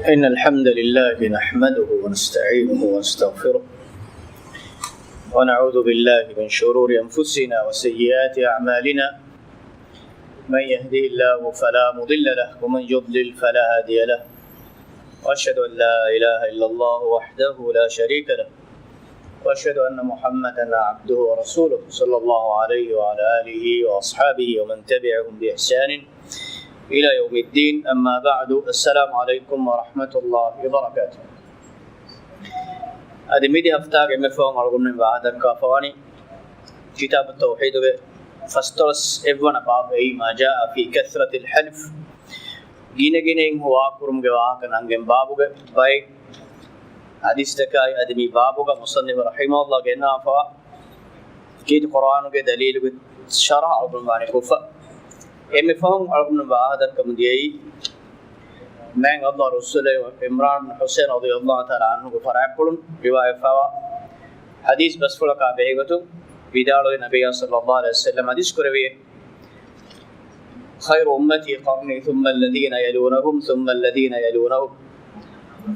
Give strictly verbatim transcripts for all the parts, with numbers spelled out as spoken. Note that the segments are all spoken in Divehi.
إن الحمد لله نحمده ونستعينه ونستغفره، ونعوذ بالله من شرور أنفسنا وسيئات أعمالنا. من يهده الله فلا مضل له، ومن يضلل فلا هادي له. وأشهد أن لا إله إلا الله وحده لا شريك له، وأشهد أن محمدا عبده ورسوله، صلى الله عليه وعلى آله وأصحابه ومن تبعهم بإحسان إلى يوم الدين. أما بعد، السلام عليكم ورحمة الله وبركاته. އަދި މިދި ހަފްތާގެ އެންމެ ފަހުން އަޅުގަނޑުމެން ވާހަކަދައްކާފަވާނީ ކިތާބު ތައުޙީދުގެ ފަސްދޮޅަސް އެއްވަނަ ބާބު، أي ما جاء في كثرة الحلف، ގިނަގިނައިން ހުވާކުރުމުގެ ވާހަކަ ނަންގެން ބާބުގެ ބައެއް ޙަދީޘްތަކާއި، އަދި މި ބާބުގަ މުޞައްނިފު ރަޙިމަހުﷲ ގެންނާފަ ކީރިތި ޤުރްއާނުގެ ދަލީލުގެ ޝަރަޙަ އަޅުގަނޑު ވާނެ ކޮށްފަ. އެންމެ ފަހުން އަޅުގަނޑު ވާހަކަދައްކަމުން ދިޔައީ، މާތް ﷲ ރުއްސުލެވި ޢިމްރާން ބިން ޙުޞައިން ރަޟިޔަﷲ ތަޢާލާ ޢަންހުގެ ފަރާތްޕުޅުން ރިވާޔަތްވާ ޙަދީޘް ބަސްފުޅަކާ ބެހޭގޮތުން ވިދާޅުވި، ނަބިއްޔާ ޞައްލަﷲ ޢަލައިހި ވަސައްލަމަ ޙަދީޘް ކުރެއްވިއޭ، خير أمتي قرني ثم الذين يلونهم ثم الذين يلونهم.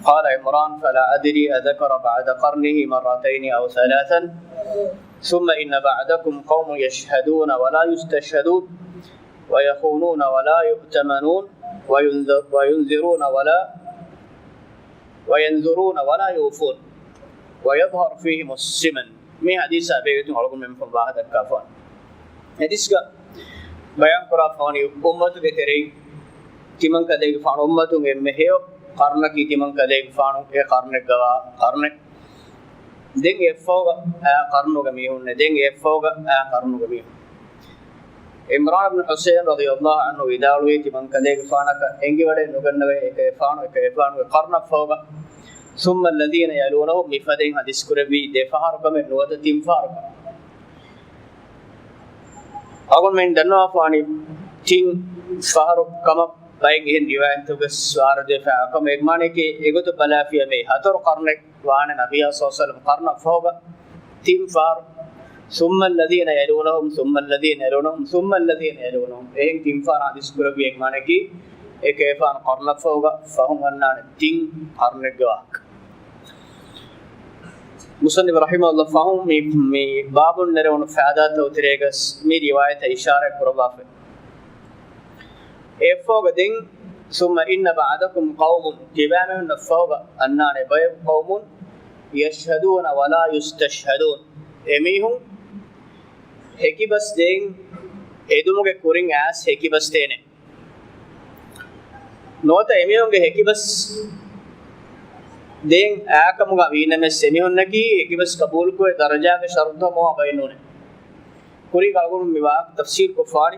قال عمران: فلا أدري أذكر بعد قرنه مرتين أو ثلاثا، ثم إن بعدكم قوم يشهدون ولا يستشهدون، ويخونون ولا يؤتمنون، وينذ-، وينذرون ولا، وينذرون ولا يوفون، ويظهر فيهم السمن. މި ޙަދީޘާ ބެހޭގޮތުން އަޅުގަނޑުމެން ވާހަކަދައްކާފަ. ޙަދީޘްގަ ބަޔާންކުރާފަވަނީ އުއްމަތުގެ ތެރެއިން ތިމަންކަލޭގެފާނު އުއްމަތުން އެންމެ ހެޔޮ ޤަރުނަކީ ތިމަންކަލޭގެފާނު އެ ޤަރުނެއްގަވާ ޤަރުނެއް. ދެން އެއަށްފަހުގަ އާ ޤަރުނުގެ މީހުންނޭ، ދެން އެއަށްފަހުގަ އާ ޤަރުނުގެ މީހުން. ޢިމްރާން ބިން ޙުޞައިން ރަޟިޔަﷲ ޢަންހު ވިދާޅުވީ، ތިމަންކަލޭގެފާނަކަށް އެނގިވަޑައެއް ނުގަންނަވޭ، އެކަލޭގެފާނު، އެކަލޭގެފާނުގެ ޤަރުނަށްފަހުގަ. ثم الذين يلونهم، މިފަދައިން ޙަދީޘް ކުރެއްވީ ދެ ފަހަރު ކަމެއް ނުވަތަ ތިން ފަހަރު ކަމެއް. އަޅުގަނޑުމެން ދަންނަވާފަވާނީ ތިން ފަހަރު ކަމަށް ބައެއް އެހެން ރިވާޔަތްތަކުގަސް ވާރިދުވެފަ ކަމަށް. އެ މާނައަކީ އެގޮތަށް ބަލާފިޔާ މި ހަތަރު ޤަރުނެއް ވާނެ ނަބިއްޔާ ޞައްލަﷲ ޢަލައިހި ވަސައްލަމަ ޤަރުނަށްފަހުގަ. ތިން ފަހަރު، ثم الذين يلونهم ثم الذين يلونهم ثم الذين يلونهم، އެހެން ތިން ފަހަރު ޙަދީޘް ކުރެއްވި. އެ މާނައަކީ އެކަލޭގެފާނު ޤަރުނަށްފަހުގަ ފަހުން އަންނާނެ ތިން ޤަރުނެއްގެ ވާހަކަ. މުޞައްނިފު ރަޙިމަހުﷲ ފަހުން މި، މި ބާބުން ނެރެވުނު ފައިދާތައް ތެރޭގަސް މި ރިވާޔަތަށް އިޝާރާތް ކުރައްވާފަ. އެއަށްފަހުގަ ދެން، ثم إن بعدكم قوم، ތިބާމީހުންނަށްފަހުގަ އަންނާނެ ބައެއް قوم، يشهدون ولا يستشهدون، އެމީހުން ހެކިބަސް ދޭން އެދުމުގެ ކުރިން އައިސް ހެކިބަސް ދޭނެ. ނުވަތަ އެމީހުންގެ ހެކިބަސް ދޭން އާކަމުގަ ވީނަމަވެސް، އެމީހުންނަކީ ހެކިބަސް ޤަބޫލުކުރޭ ދަރަޖާގެ ޝަރުޠުތައް މޮވާ ބައެއް ނޫނޭ. ކުރީގަ އަޅުގަނޑު މި ވާހަކަ ތަފްސީލް ކޮށްފާނީ،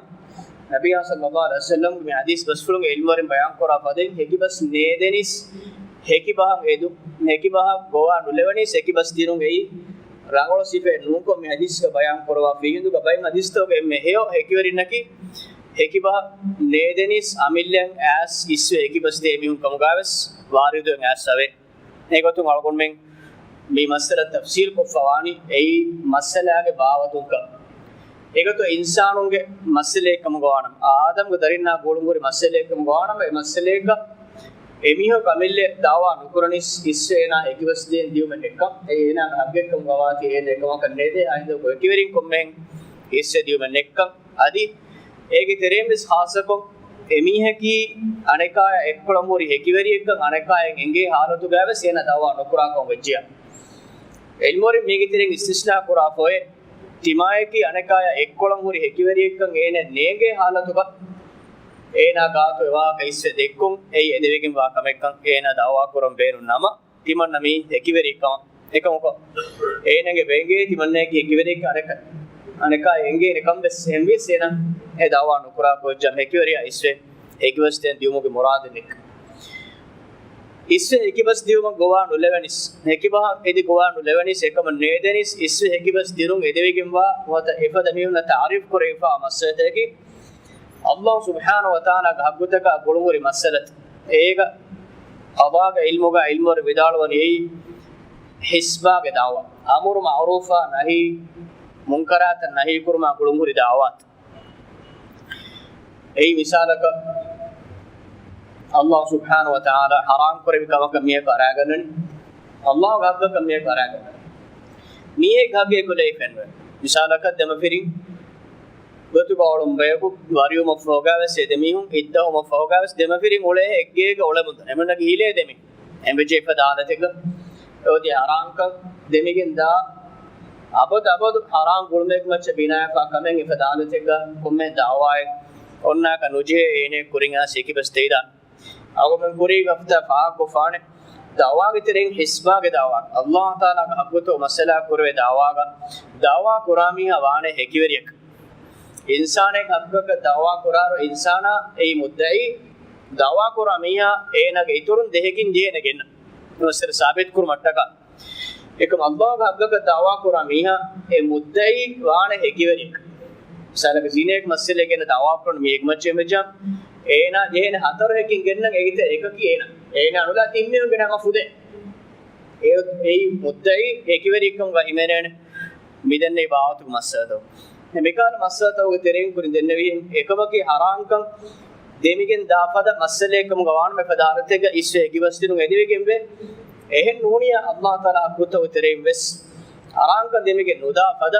ނަބިއްޔާ ޞައްލަﷲ ޢަލައިހި ވަސައްލަމްގެ މި ޙަދީޘް ބަސްފުޅުން ޢިލްމުވެރިން ބަޔާންކުރާ ފަދައިން، ހެކިބަސް ނޭދެނީސް ހެކިބަހަށް އެދު، ހެކިބަހަށް ގޮވާ ނުލެވެނީސް ހެކިބަސް ދިނުން އެއީ ރަނގަޅު ސިފައެއް ނޫންކޮށް، މި ޙަދީޘްގަ ބަޔާން ކުރައްވާފައި ހިނދުގަ ބައެއް ޙަދީޘްތަކުގަ އެންމެ ހެޔޮ ހެކިވެރިންނަކީ ހެކިބަހަށް ނޭދެނީސް އަމިއްލައަށް އައިސް އިސްވެ ހެކިބަސް ދޭ މީހުން ކަމުގަވެސް ވާރިދުވެ އައިސް އަވޭ. އެގޮތުން އަޅުގަނޑުމެން މި މައްސަލަ ތަފްސީލް ކޮށްފަވާނީ އެއީ މައްސަލާގެ ބާވަތުންކަން. އެގޮތުން އިންސާނުންގެ މައްސަލައެއްކަމުގަ ވާނަމަ، އާދަމްގެ ދަރިންނާ ގުޅުންހުރި މައްސަލައެއްކަމުގަ ވާނަމަ، އެ މައްސަލައެއްގަ އެމީހަކު އަމިއްލަ ދަޢުވާ ނުކުރަނީސް އިސްވެ އޭނާ ހެކިބަސް ދޭން ދިޔުމެއް ނެއްކަން، އެއީ އޭނާގެ ޙައްޤެއްކަމުގަ ވާތީ އޭނަ އެކަމަކަށް ނޭދޭ އާއިދަކު ހެކިވެރިން ކޮންމެހެން އިސްވެ ދިޔުމެއް ނެއްކަން. އަދި އޭގެ ތެރެއިން ވެސް ޚާއްޞަކޮށް، އެމީހަކީ އަނެކާޔާ އެއްކޮޅަށް ހުރި ހެކިވެރިއެއްކަން އަނެކާޔަށް އެނގޭ ޙާލަތުގައި ވެސް އޭނާ ދަޢުވާ ނުކުރާކަން ވެއްޖެޔާ. ޢިލްމުވެރިން މީގެ ތެރެއިން އިސްތިސްނާ ކުރާފައި، ތިމާޔަކީ އަނެކާޔާ އެއްކޮޅަށް ހުރި ހެކިވެރިއެއްކަން އޭނަ ނޭނގޭ ޙާލަތުގަ އޭނާ ގާތު އެވާހަކަ އިސްވެ ދެއްކުން އެއީ އެދެވިގެންވާ ކަމެއްކަން އޭނާ ދަޢުވާ ކުރަން ބޭނުން ނަމަ، ތިމަންނަ މީ ހެކިވެރިއެއްކަމަށް. އެކަމަކު، އޭނަގެ ބެނގޭ ތިމަންނައަކީ ހެކިވެރިއެއް އަނެކަ-، އަނެކާ އެނގޭނެ ކަން ވެސް އެހެންވިޔަސް އޭނަ އެ ދަޢުވާ ނުކުރާ ކޮށްޖަމް ހެކިވެރިޔާ އިސްވެ ހެކިބަސް ދޭން ދިޔުމުގެ މުރާދެއް ނެއްކަ. އިސްވެ ހެކިބަސް ދިޔުމަށް ގޮވާ ނުލެވެނީސް، ހެކިބަހަށް އެދި ގޮވާ ނުލެވެނީސް، އެކަމަށް ނޭދެނީސް އިސްވެ ހެކިބަސް ދިނުން އެދެވިގެންވާ ނުވަތަ އެފަދަ މީހުންނަށް ތަޢާރީފް ކުރެވިފާ މައްސަލަތަކަކީ، ﷲ ސުބްޙާނަހޫ ވަތަޢާލާގެ ޙައްޤުތަކާ ގުޅުންހުރި މައްސަލަތައް. އޭގަ ޤަޟާގެ ޢިލްމުގަ ޢިލްމުވެރިން ވިދާޅުވަނީ އެއީ ހިސްބާގެ ދަޢުވާ. އަމުރު މަޢުރޫފާ ނަހީ، މުންކަރާތަށް ނަހީ ކުރުމާ ގުޅުންހުރި ދަޢުވާތައް. އެއީ މިސާލަކަށް، ﷲ ސުބްޙާނަހޫ ވަތަޢާލާ ޙަރާމް ކުރެއްވި ކަމަކަށް މީހަކު އަރާގަންނަނީ. ﷲ ގެ ޙައްޤަކަށް މީހަކު އަރާގަންނަނީ. މީހެއްގެ ޙައްޤެއް ކުލައި ފެންވެ. މިސާލަކަށް ދެމަފިރިން ގޮތުގަ އުޅުން ބަޔަކު ވަރިވުމަށްފަހުގަވެސް އެ ދެމީހުން އިއްދަ ވުމަށްފަހުގަވެސް ދެމަފިރިން އުޅޭ އެއްގޭގަ އުޅެމުން ދަނީ. އެމީހުންނަކީ ހިލޭ ދެމި. އެނބެޖެ އެފަދަ ހާލަތެއްގަ އެއޮތީ ޙަރާމްކަން ދެމިގެން ދާ އަބަދު އަބަދު ޙަރާމް ގުޅުމެއްގެ މައްޗަށް ބިނާވެފަ ކަމެއް އެފަދަ ހާލަތެއްގަ ކޮންމެ ދަޢުވާއެއް އޮންނާކަށް ނުޖެހޭ އޭނަ ކުރިން އައިސް އެކިބަސް ދެއިދާނެ. އަޅުގަނޑުމެން ކުރީ ހަފްތާ ފާހަގަކޮށްފާނެ. ދަޢުވާގެ ތެރެއިން ޙިސްބާގެ ދަޢުވާ. ﷲ ތަޢާލާގެ ޙައްޤުތޯ މައްސަލައަށް ކުރެވޭ ދަޢުވާގަ ދަޢުވާ ކުރާ މީހާ ވާނެ ހެކިވެރިއެއް. އިންސާނެއްގެ ޙައްޤަކަށް ދަޢުވާ ކުރާއިރު އިންސާނާ އެއީ މުއްދަޢީ، ދަޢުވާ ކުރާ މީހާ އޭނާގެ އިތުރުން ދެހެކިން ދިޔައިން ގެންނަ. ނުވަސްވެރި ސާބިތު ކުރުމަށްޓަކާ. އެކަމް ﷲ ގެ ޙައްޤަކަށް ދަޢުވާ ކުރާ މީހާ އެ މުއްދަޢީ ވާނެ ހެކިވެރިއެއް. މިސާލަކަށް ޒިނޭގެ މައްސަލައެއް ގެންނަ ދަޢުވާ ކުރަން މީހެއްގެ މައްޗަށް އެނބެޖާ އޭނާ ޖެހޭނެ ހަތަރު ހެކިން ގެންނަން އޭގެ ތެރޭ އެކަކީ އޭނާ. އޭނާ ނުލާ ތިން މީހުން ގެނަ ހަމަ ފުދޭ. އެ، އެއީ މުއްދަޢީ ހެކިވެރިއެއްކަމުގަ ހިމެނޭނެ. މިދެންނެވި ބާވަތުގެ މައްސަލަތައް. މި މިކަހަލަ މައްސަލަތަކުގެ ތެރެއިން ކުރިން ދެންނެވިހެން އެކަމަކީ ޙަރާމްކަން ދެމިގެން ދާ ފަދަ މައްސަލައެއްކަމުގަ ވާނަމަ އެފަދަ ހާލަތެއްގަ އިސްވެ އެކިބަސްދިނުން އެދެވިގެންވޭ. އެހެން ނޫނިއްޔާ ﷲ ތަޢާލާ ޙައްޤުތަކުގެ ތެރެއިން ވެސް ޙަރާމްކަން ދެމިގެން ނުދާ ފަދަ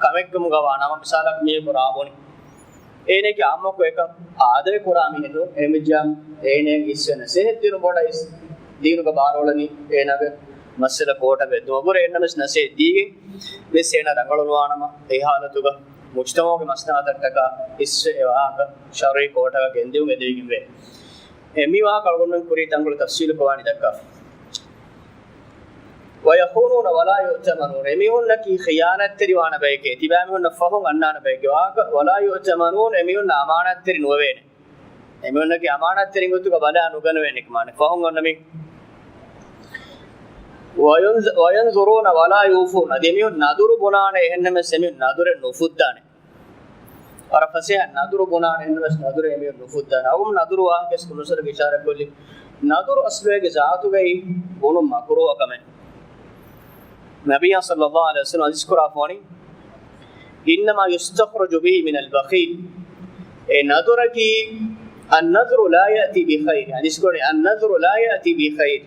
ކަމެއްކަމުގަ ވާނަމަ މިސާލަކަށް މީހަކު ރާ ބޮނި. އޭނައަކީ އާއްމުކޮށް އެކަން އާދަވެ ކުރާ މީހެއް ނޫން. އެހެންވެއްޖާ އޭނައަށް އިސްވެ ނަސޭހަތް ދިނުން ބޮޑަށް އިސް ދީނުގަ ބާރުއަޅަނީ އޭނާގެ މައްސަލަ ކޯޓަށް ވެއްދުމަށްވުރެ އެންނަމެސް ނަސޭހަތް ދީގެން ވެސް އޭނާ ރަނގަޅުނުވާނަމަ އެ ހާލަތުގަ މުޖްތަމަޢުގެ މަސްލަހަތަށްޓަކާ އިސްވެ އެ ވާހަކަ ޝަރުޢީ ކޯޓަކަށް ގެންދިއުން އެދެވިގެންވޭ. އެ މި ވާހަކަ އަޅުގަނޑުމެން ކުރީ ތަންކޮޅު ތަފްސީލުކޮށް ވާނީ ދައްކާފަ. وَيَخُونُونَ وَلَا يُؤْتَمَنُونَ. އެމީހުންނަކީ ޚިޔާނާތްތެރިވާނެ ބައެކޭ. ތިބާމީހުންނަށް ފަހުން އަންނާނެ ބައެއްގެ ވާހަކަ. وَلَا يُؤْتَمَنُونَ. އެމީހުންނަށް އަމާނާތްތެރި ނުވެވޭނެ. އެމީހުންނަކީ އަމާނާތްތެރިން ގޮތުގަ ބަލާ ނުގަނެވޭނެ ކަމާނެ. ފަހުން އޮންނަ މީ. وَيَنْ-، وَيَنْذُرُونَ وَلَا يُوفُونَ. އަދި އެމީހުން ނަދުރު ބުނާނެ އެހެންނަމަވެސް އެމީހުން ނަދުރެއް ނުފުއްދާނެ. ވަރަށް ފަސޭހަ ނަދުރު ބުނާނެ އެހެންނަމަވެސް ނަދުރެއް އެމީހުން ނުފުއްދާނެ. އަޅުގަނޑު ނަދުރު ވާހަކަ އިސްކޮށް ނުސަރަ އިޝާރާތް ކޮށްލި. ނަދުރު އަސްލުގެ ޒާތުގައި ބުނުން މަކުރޫހަ ކަމެއް. ނަބިއްޔާ ޞައްލައްލާހު ޢަލައިހި ވަސައްލަމަ ޙަދީޘް ކުރާފަ ވަނީ، إِنَّمَا يُسْتَخْرَجُ بِهِ مِنَ الْبَخِيلِ. އެ ނަދުރަކީ، النَّذْرُ لَا يَأْتِي بِخَيْرٍ. ޙަދީޘް ކުރަނީ، النَّذْرُ لَا يَأْتِي بِخَيْرٍ.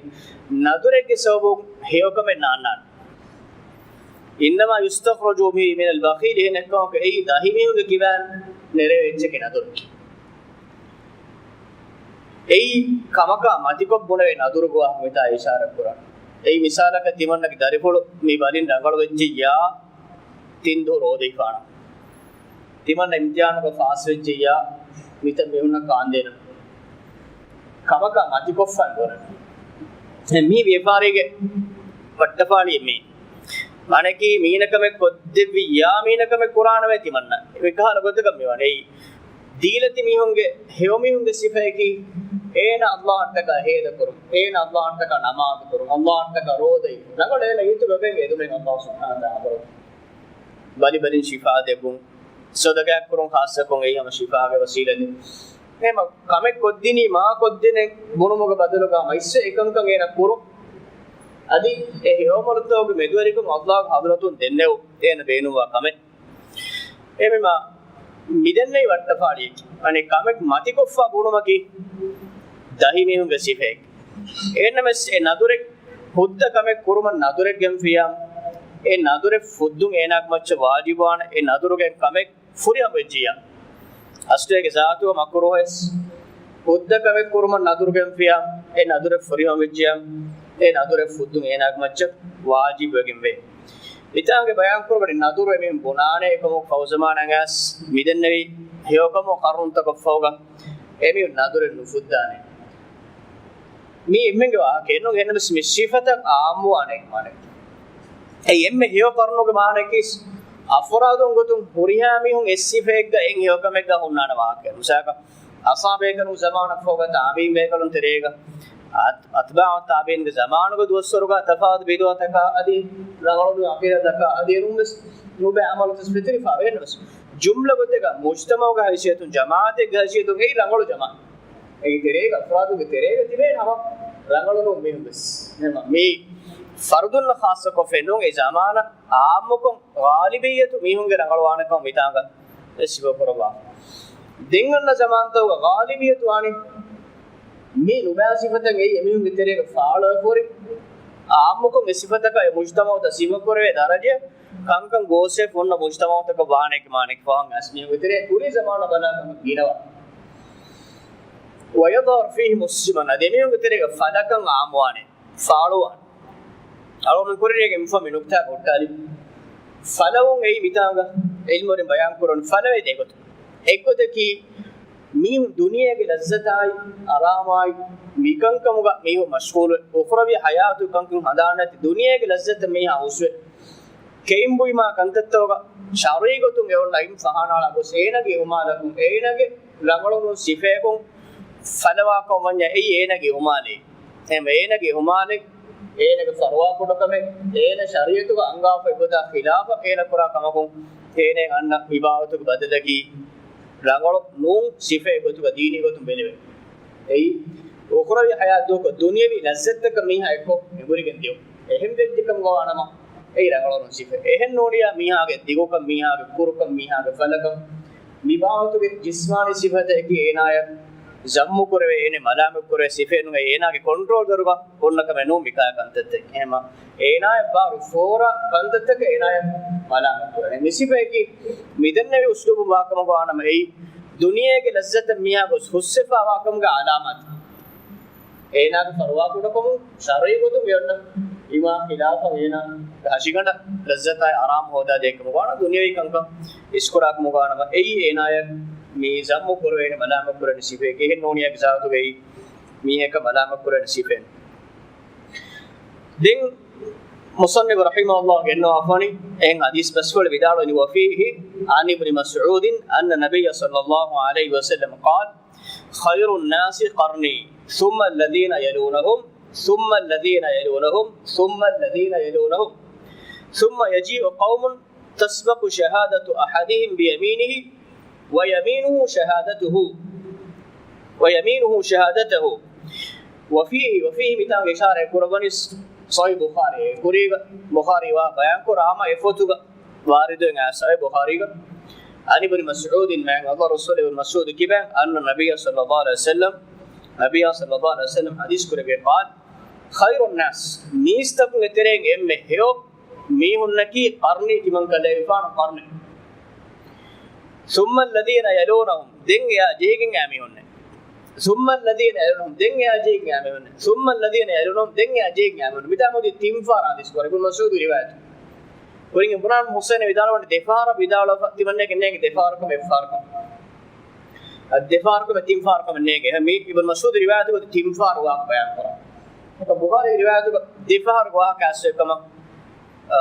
ނަދުރެއްގެ ސަބަބުން ހެޔޮކަމެއް ނާންނާނެ. إِنَّمَا يُسْتَخْرَجُ بِهِ مِنَ الْبَخِيلِ. އެހެން އެއްކަމަކު އެއީ ދަހިމީހުންގެ ކިބައިން ނެރެވޭ އެއްޗެކޭ ނަދުރު. އެއީ ކަމަކާ މަތިކޮށް ބުނެވޭ ނަދުރުގެ ވާހަކަ މިތާ އިޝާރާތް ކުރަން. އެއީ މިސާލަކަށް ތިމަންނަގެ ދަރިފުޅު މި ބަލިން ރަނގަޅު ވެއްޖެއްޔާ ތިން ދުވަހު ރޯދަ ހިފާނަން. ތިމަންނަ އިމްތިޙާނުގަ ފާސް ވެއްޖެއްޔާ މިތަން މީހުންނަށް ކާންދޭނަން. ކަމަކާ މަތިކޮށްފަ ނުވަރަން. މީ ވިޔަފާރީގެ ވައްޓަފާޅިއެއް މީ. މާނައަކީ މީނަ ކަމެއް ކޮށްދެއްވިއްޔާ މީނަ ކަމެއް ކުރާނަމޭ ތިމަންނަ. މިކަހަލަ ގޮތަކަށް މިވަނީ. ދީލަތި މީހުންގެ، ހެޔޮމީހުންގެ ސިފައަކީ، އޭނަ ﷲ އަށްޓަކާ ހޭދަކުރުން، އޭނަ ﷲ އަށްޓަކާ ނަމާދުކުރުން، ﷲ އަށްޓަކާ ރޯދައި، ރަނގަޅު އޭނަ ހިތުގަ އެދުމެއް ﷲ ސުބްޙާނަހޫ ވަތަޢާލާ ބަލި ބަލިން ޝިފާ ދެއްވުން، ޞަދަޤާތް ކުރުން ޚާއްޞަކޮށް އެއީ ހަމަ ޝިފާގެ ވަސީލަތެއް. އެހެން ކަމެއް ކޮށްދިނީ މާ ކޮށްދިނެއް ބުނުމުގެ ބަދަލުގަ މައިސް އެކަންކަން އޭނަ ކުރުން. އަދި އެ ހެޔޮއަމަލުތަކުގެ މެދުވެރިކަން ﷲގެ ޙަޟްރަތުން ދެންނެވުން އޭނަ ބޭނުންވާ ކަމެއް. އެހެންވީމާ، މިދެންނެވި ވައްޓަފާޅިއަކީ، އަނެއް ކަމެއް މަތިކޮށްފަ ބުނުމަކީ ދަހިމީހުންގެ ސިފައެއް. އެހެންނަމަވެސް އެ ނަދުރެއް ހުއްދަ ކަމެއް ކުރުމަށް ނަދުރެއް ގެންފިއްޔާ، އެ ނަދުރެއް ފުއްދުން އޭނާގެ މައްޗަށް ވާޖިބުވާނެ، އެ ނަދުރުގެ ކަމެއް ފުރިހަމަ ވެއްޖިއްޔާ. އަސްލު އޭގެ ޒާތުގަ މަކުރޫހަވެސް، ހުއްދަ ކަމެއް ކުރުމަށް ނަދުރު ގެންފިއްޔާ، އެ ނަދުރެއް ފުރިހަމަ ވެއްޖިއްޔާ، އެ ނަދުރެއް ފުއްދުން އޭނާގެ މައްޗަށް ވާޖިބުވެގެންވޭ. މިތާނގެ ބަޔާންކުރުވަނީ ނަދުރު އެމީހުން ބުނާނެ އެކަމަކު ފަހު ޒަމާނަށް އައިސް މިދެންނެވި ހެޔޮކަމު ޤަރުނުތަކަށްފަހުގަ އެމީހުން ނަދުރެއް ނުފުއްދާނެ. މީ އެންމެންގެ ވާހަކައެއް ނޫން، އެހެންނަމަވެސް މި ސިފަތައް އާއްމުވާނެ މާނައަކީ. އެއީ އެންމެ ހެޔޮ ޤަރުނުގެ މާނައަކީ އަފްރާދުން ގޮތުން ހުރިހާ މީހުން އެއް ސިފައެއްގަ އެއް ހެޔޮކަމެއްގަ ހުންނާނެ ވާހަކައެއް. މިސާލަކަށް، އަޞްޙާބޭކަލުން ޒަމާނަށްފަހުގަ ތާބީޢީން ބޭކަލުން ތެރޭގަ، އަތް-، އަތްބާޢު ތާބީޢީންގެ ޒަމާނުގަ ދުވަސްވަރުގަ ތަފާތު ބިދުޢަތަކާ އަދި ރަނގަޅު ޢަޤީދާތަކާ އަދި އެނޫންވެސް ނުބައި ޢަމަލުތައް ފެތުރިފަ ވޭނަމަވެސް، ޖުމްލަ ގޮތެއްގަ މުޖްތަމަޢުގެ ހައިސިއްޔަތުން، ޖަމާޢަތެއްގެ ހައިސިއްޔަތުން އެއީ ރަނގަޅު ޖަމާޢަތެއް. އޭގެ ތެރޭގަ އަފްރާދުގެ ތެރޭގަ ތިބޭނެ ހަމަ ރަނގަޅު ނޫން މީހުން ވެސް. އެހެންވީމާ މީ ފަރުދުންނަށް ޚާއްޞަކޮށް ފެންނޫން، އެ ޒަމާނަށް އާއްމުކޮށް ޣާލިބިއްޔަތު މީހުންގެ ރަނގަޅުވާނެކަން މިތާނގަ ވެސް ސިފަކުރައްވާފަ. ދެން އަންނަ ޒަމާންތަކުގަ ޣާލިބިއްޔަތު ވާނީ މި ނުބައި ސިފަތައް އެއީ އެމީހުންގެ ތެރޭގަ ފާޅުވެފަ ހުރި އާއްމުކޮށް އެ ސިފަތަކަށް އެ މުޖްތަމަޢުތައް ސިފަކުރެވޭ ދަރަޖަ ކަންކަން ގޯސްވެފަ އޮންނަ މުޖްތަމަޢުތަކަށް ވާނެކި މާނައަކީ ފަހަން އައިސް މީހުންގެ ތެރޭ ކުރީ ޒަމާނަށް ބަލާ ކަމަށް ގިނަވާ. ويظهر فيهم السمن، އަދި އެމީހުންގެ ތެރޭގަ ފަލަކަން އާއްމުވާނެ، ފާޅުވާނެ. އަޅުގަނޑު ކުރިން އެންމެ ފަހު މި ނުކްތާ ހުއްޓާލި. ފަލަވުން އެއީ މިތާނގަ ޢިލްމުވެރިން ބަޔާން ކުރަން ފަލަވޭ ދެ ގޮތުން. އެއްގޮތަކީ މީހުން ދުނިޔޭގެ ލައްޒަތާއި އަރާމާއި މިކަންކަމުގަ މީހުން މަޝްޣޫލު، އުޚްރަވީ ޙަޔާތު ކަންކަން ހަނދާން ނެތި ދުނިޔޭގެ ލައްޒަތަށް މީހާ ހުސްވެ، ކެއިން ބުއިމާ ކަންތައްތަކުގަ ޝަރުޢީ ގޮތުން އެ އޮންނަ އިމް ފަހާނާޅާ ގޮސް އޭނާގެ އިހުމާލަކުން، އޭނާގެ ރަނގަޅުނު ސިފައަކުން ފަލަވާކަމަށް ވަންޏާ އެއީ އޭނާގެ އިހުމާލެއް. އެހެންވެ އޭނާގެ އިހުމާލެއް، އޭނާގެ ފަރުވާ ކުޑަކަމެއް، އޭނާ ޝަރީޢަތުގަ އަންގާފަ އެގޮތާ ޚިލާފަށް އޭނާ ކުރާ ކަމަކުން، އޭނާ އަންނަ މި ބާވަތުގެ ބަދަލަކީ ރަނގަޅު ނޫން ސިފައެއް ގޮތުގަ ދީނީ ގޮތުން ބެލެވޭ. އެއީ، އުޚްރަވީ ޙަޔާތު ދޫކޮށް، ދުނިޔަވީ ލައްޒަތްތަކަށް މީހާ އެއްކޮށް އެނބުރިގެން ދިޔުން. އެހެން ވެއްޖެކަމުގަ ވާނަމަ، އެއީ ރަނގަޅު ނޫން ސިފަ. އެހެން ނޫނިއްޔާ މީހާގެ ދިގުކަން، މީހާގެ ކުރުކަން، މީހާގެ ފަލަކަން، މި ބާވަތުގެ ޖިސްމާނީ ސިފަތަކަކީ އޭނާޔަށް ޒައްމު ކުރެވޭ، އޭނަ މަލާމަތް ކުރެވޭ ސިފައެއް ނޫން، އޭނާގެ ކޮންޓްރޯލް ދަރުގަ އޮންނަ ކަމެއް ނޫން މިކަހަލަ ކަންތައްތައް. އެހެންމަ އޭނާޔަށް ބާރު ފޯރާ ކަންތައްތަކަށް އޭނާޔަށް މަލާމަތް ކުރޭ. މި ސިފައަކީ މިދެންނެވި އުސްލޫބު ވާކަމުގަ ވާނަމަ އެއީ ދުނިޔޭގެ ލައްޒަތަށް މީހާ ގޮސް ހުސްވެފާ ވާކަމުގެ އަލާމާތު. އޭނާގެ ފަރުވާ ކުޑަކަމުން ޝަރުޢީ ގޮތުން މި އޮންނަ އިމާ ޚިލާފަށް އޭނާ ހަށިގަނޑަށް ލައްޒަތާއި އަރާމު ހޯދާދޭ ކަމުގަ ވާނަމަ ދުނިޔަވީ ކަންކަން އިސްކުރާކަމުގަ ވާނަމަ އެއީ އޭނާޔަށް މި ޒައްމު ކުރެވޭނެ މަލާމަތް ކުރެވޭނެ ސިފައެއް. އެހެން ނޫނިއްޔާގެ ޒާތުގައި މީހަކަށް މަލާމަތް ކުރެވޭނެ ސިފައެއް. ދެން މުޞައްނިފު ރަޙިމަހުﷲ ގެންނަވާފަނި އެހެން ޙަދީޘް ބަސްފުޅެއް ވިދާޅުވަނީ، وفيه عن ابن مسعود أن النبي صلى الله عليه وسلم قال: خير الناس قرني ثم الذين يلونهم ثم الذين يلونهم ثم الذين يلونهم ثم يجيء قوم تسبق شهادة أحدهم بيمينه ويمينه شهادته، ويمينه شهادته. وفيه، وفيه މިތާނގެ އިޝާރާތް ކުރައްވަނީ ޞަޙީޙު ބުޚާރީ. ކުރީގަ ބުޚާރީ ވާ ބަޔާން ކުރާ ހަމަ އެ ފޮތުގަ ވާރިދުވެ އައިސް އެ ބުޚާރީގަ. عن ابن مسعود، މާތް ﷲ ރަސޫލު އިބްނު މަސްޢޫދު ކިބައިން، أن النبي صلى الله عليه وسلم، ނަބިއްޔާ ޞައްލައްލާހު ޢަލައިހި ވަސައްލަމް ޙަދީޘް ކުރެއްވި، قال: خير الناس، މީސްތަކުންގެ ތެރެއިން އެންމެ ހެޔޮ މީހުންނަކީ، قرني، ތިމަން ކަލޭގެފާނު ޤަރުނޭ. ثم الذين يلونهم، ދެން އެއާ ޖެހިގެން އާ މީހުންނޭ. ثم الذين يلونهم، ދެން އެއާ ޖެހިގެން އާ މީހުންނޭ. ثم الذين يلونهم، ދެން އެއާ ޖެހިގެން އާ މީހުންނޭ. މިތާ މުދި ތިން ފަހަރަށް ޙަދީޘް ކުރޭ. އިބްނު މަސްޢޫދު ރިވާޔަތު. ކުރިން އިމްރާން ޙުސައިން ވިދާޅުވަނީ ދެ ފަހަރަށް ވިދާޅުވެފަ ތިމަންނައަކަށް ނޭނގެ ދެ ފަހަރަކަށް އެއް ފަހަރަކަށް. އަދި ދެ ފަހަރަކަށް ތިން ފަހަރަކަށް ނޭނގެ. މި އިބްނު މަސްޢޫދު ރިވާޔަތުގަ ތިން ފަހަރު ވާހަކަ ބަޔާން ކުރާ. އެކަ ބުޚާރީ ރިވާޔަތުގަ ދެ ފަހަރު ވާހަކަ އައިސްފަ ކަމަށް، އާ،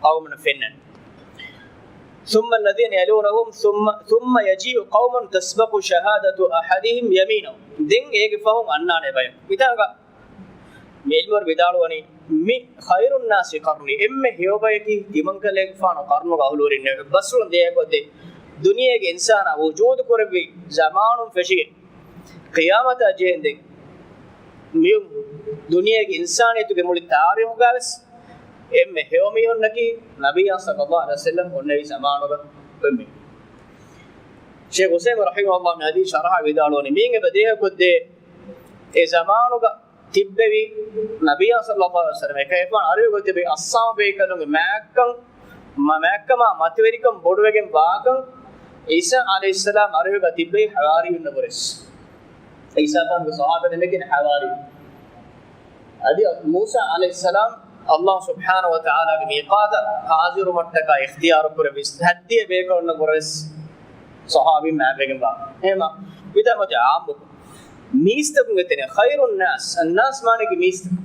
ޤައުމުން ފެންނަން. ثم الذين يلونهم ثم، ثم يجيء قوم تسبق شهادة أحدهم يمينه. ދެން އޭގެ ފަހުން އަންނާނެ ބަޔަކު. މިތާނގަ މި ޢިލްމުވެރިން ވިދާޅުވަނީ، މި خير الناس قرني، އެންމެ ހެޔޮ ބަޔަކީ ތިމަންކަލޭގެފާނު ޤަރުނުގެ އަހުލުވެރިންނޭ. ބަސްފުޅުން ދޭހަކޮށްދޭ، ދުނިޔޭގެ އިންސާނާ ވުޖޫދު ކުރެއްވި ޒަމާނުން ފެށިގެން ޤިޔާމަތާ ޖެހެންދެން މި ދުނިޔޭގެ އިންސާނިއްޔަތުގެ މުޅި ތާރީޚުގަވެސް އެންމެ ހެޔޮ މީހުންނަކީ ނަބިއްޔާ ޞައްލައްލާހު ޢަލައިހި ވަސައްލަމް އޮންނެވި ޒަމާނުގަ އޮތް މީހުން. ޝޭޚް ޢުސައިމީން ރަޙިމަހުﷲ މި ޙަދީޘް ޝަރަޙަށް ވިދާޅުވަނީ، މީން އެބަ ދޭހަކޮށްދޭ، އެ ޒަމާނުގަ ތިއްބެވި ނަބިއްޔާ ޞައްލައްލާހު ޢަލައިހި ވަސައްލަމް އެކަލޭގެފާނު އަރިހުގަ ތިބި އަޞްޙާބު ބޭކަލުންގެ މާތްކަން، މަ-، މާތްކަމާ މަތިވެރިކަން ބޮޑުވެގެން ވާކަން، ޢީސާ ޢަލައިހިއްސަލާމް އަރިހުގަ ތިއްބެވި ޙަވާރީއުންނަށްވުރެސް. ޢީސާގެފާނުގެ ޞަޙާބީންނަކީ ޙަވާރީ. އަދި މޫސާ ޢަލައިހިއްސަލާމް ﷲ ސުބްޙާނަހޫ ވަތަޢާލާގެ މީޤާތަށް ޙާޟިރުވުމަށްޓަކާ އިޚްތިޔާރު ކުރެއްވި ހައްދިހަ ބޭކަލުންނަށް ވުރެސް ޞަޙާބީން މާތްވެގެންވާ. އެހެންމަ މިތާ މަތި ޢާއްމުކޮށް މީސްތަކުންގެ ތެރެއިން، خير الناس، الناس މާނައަކީ މީސްތަކުން.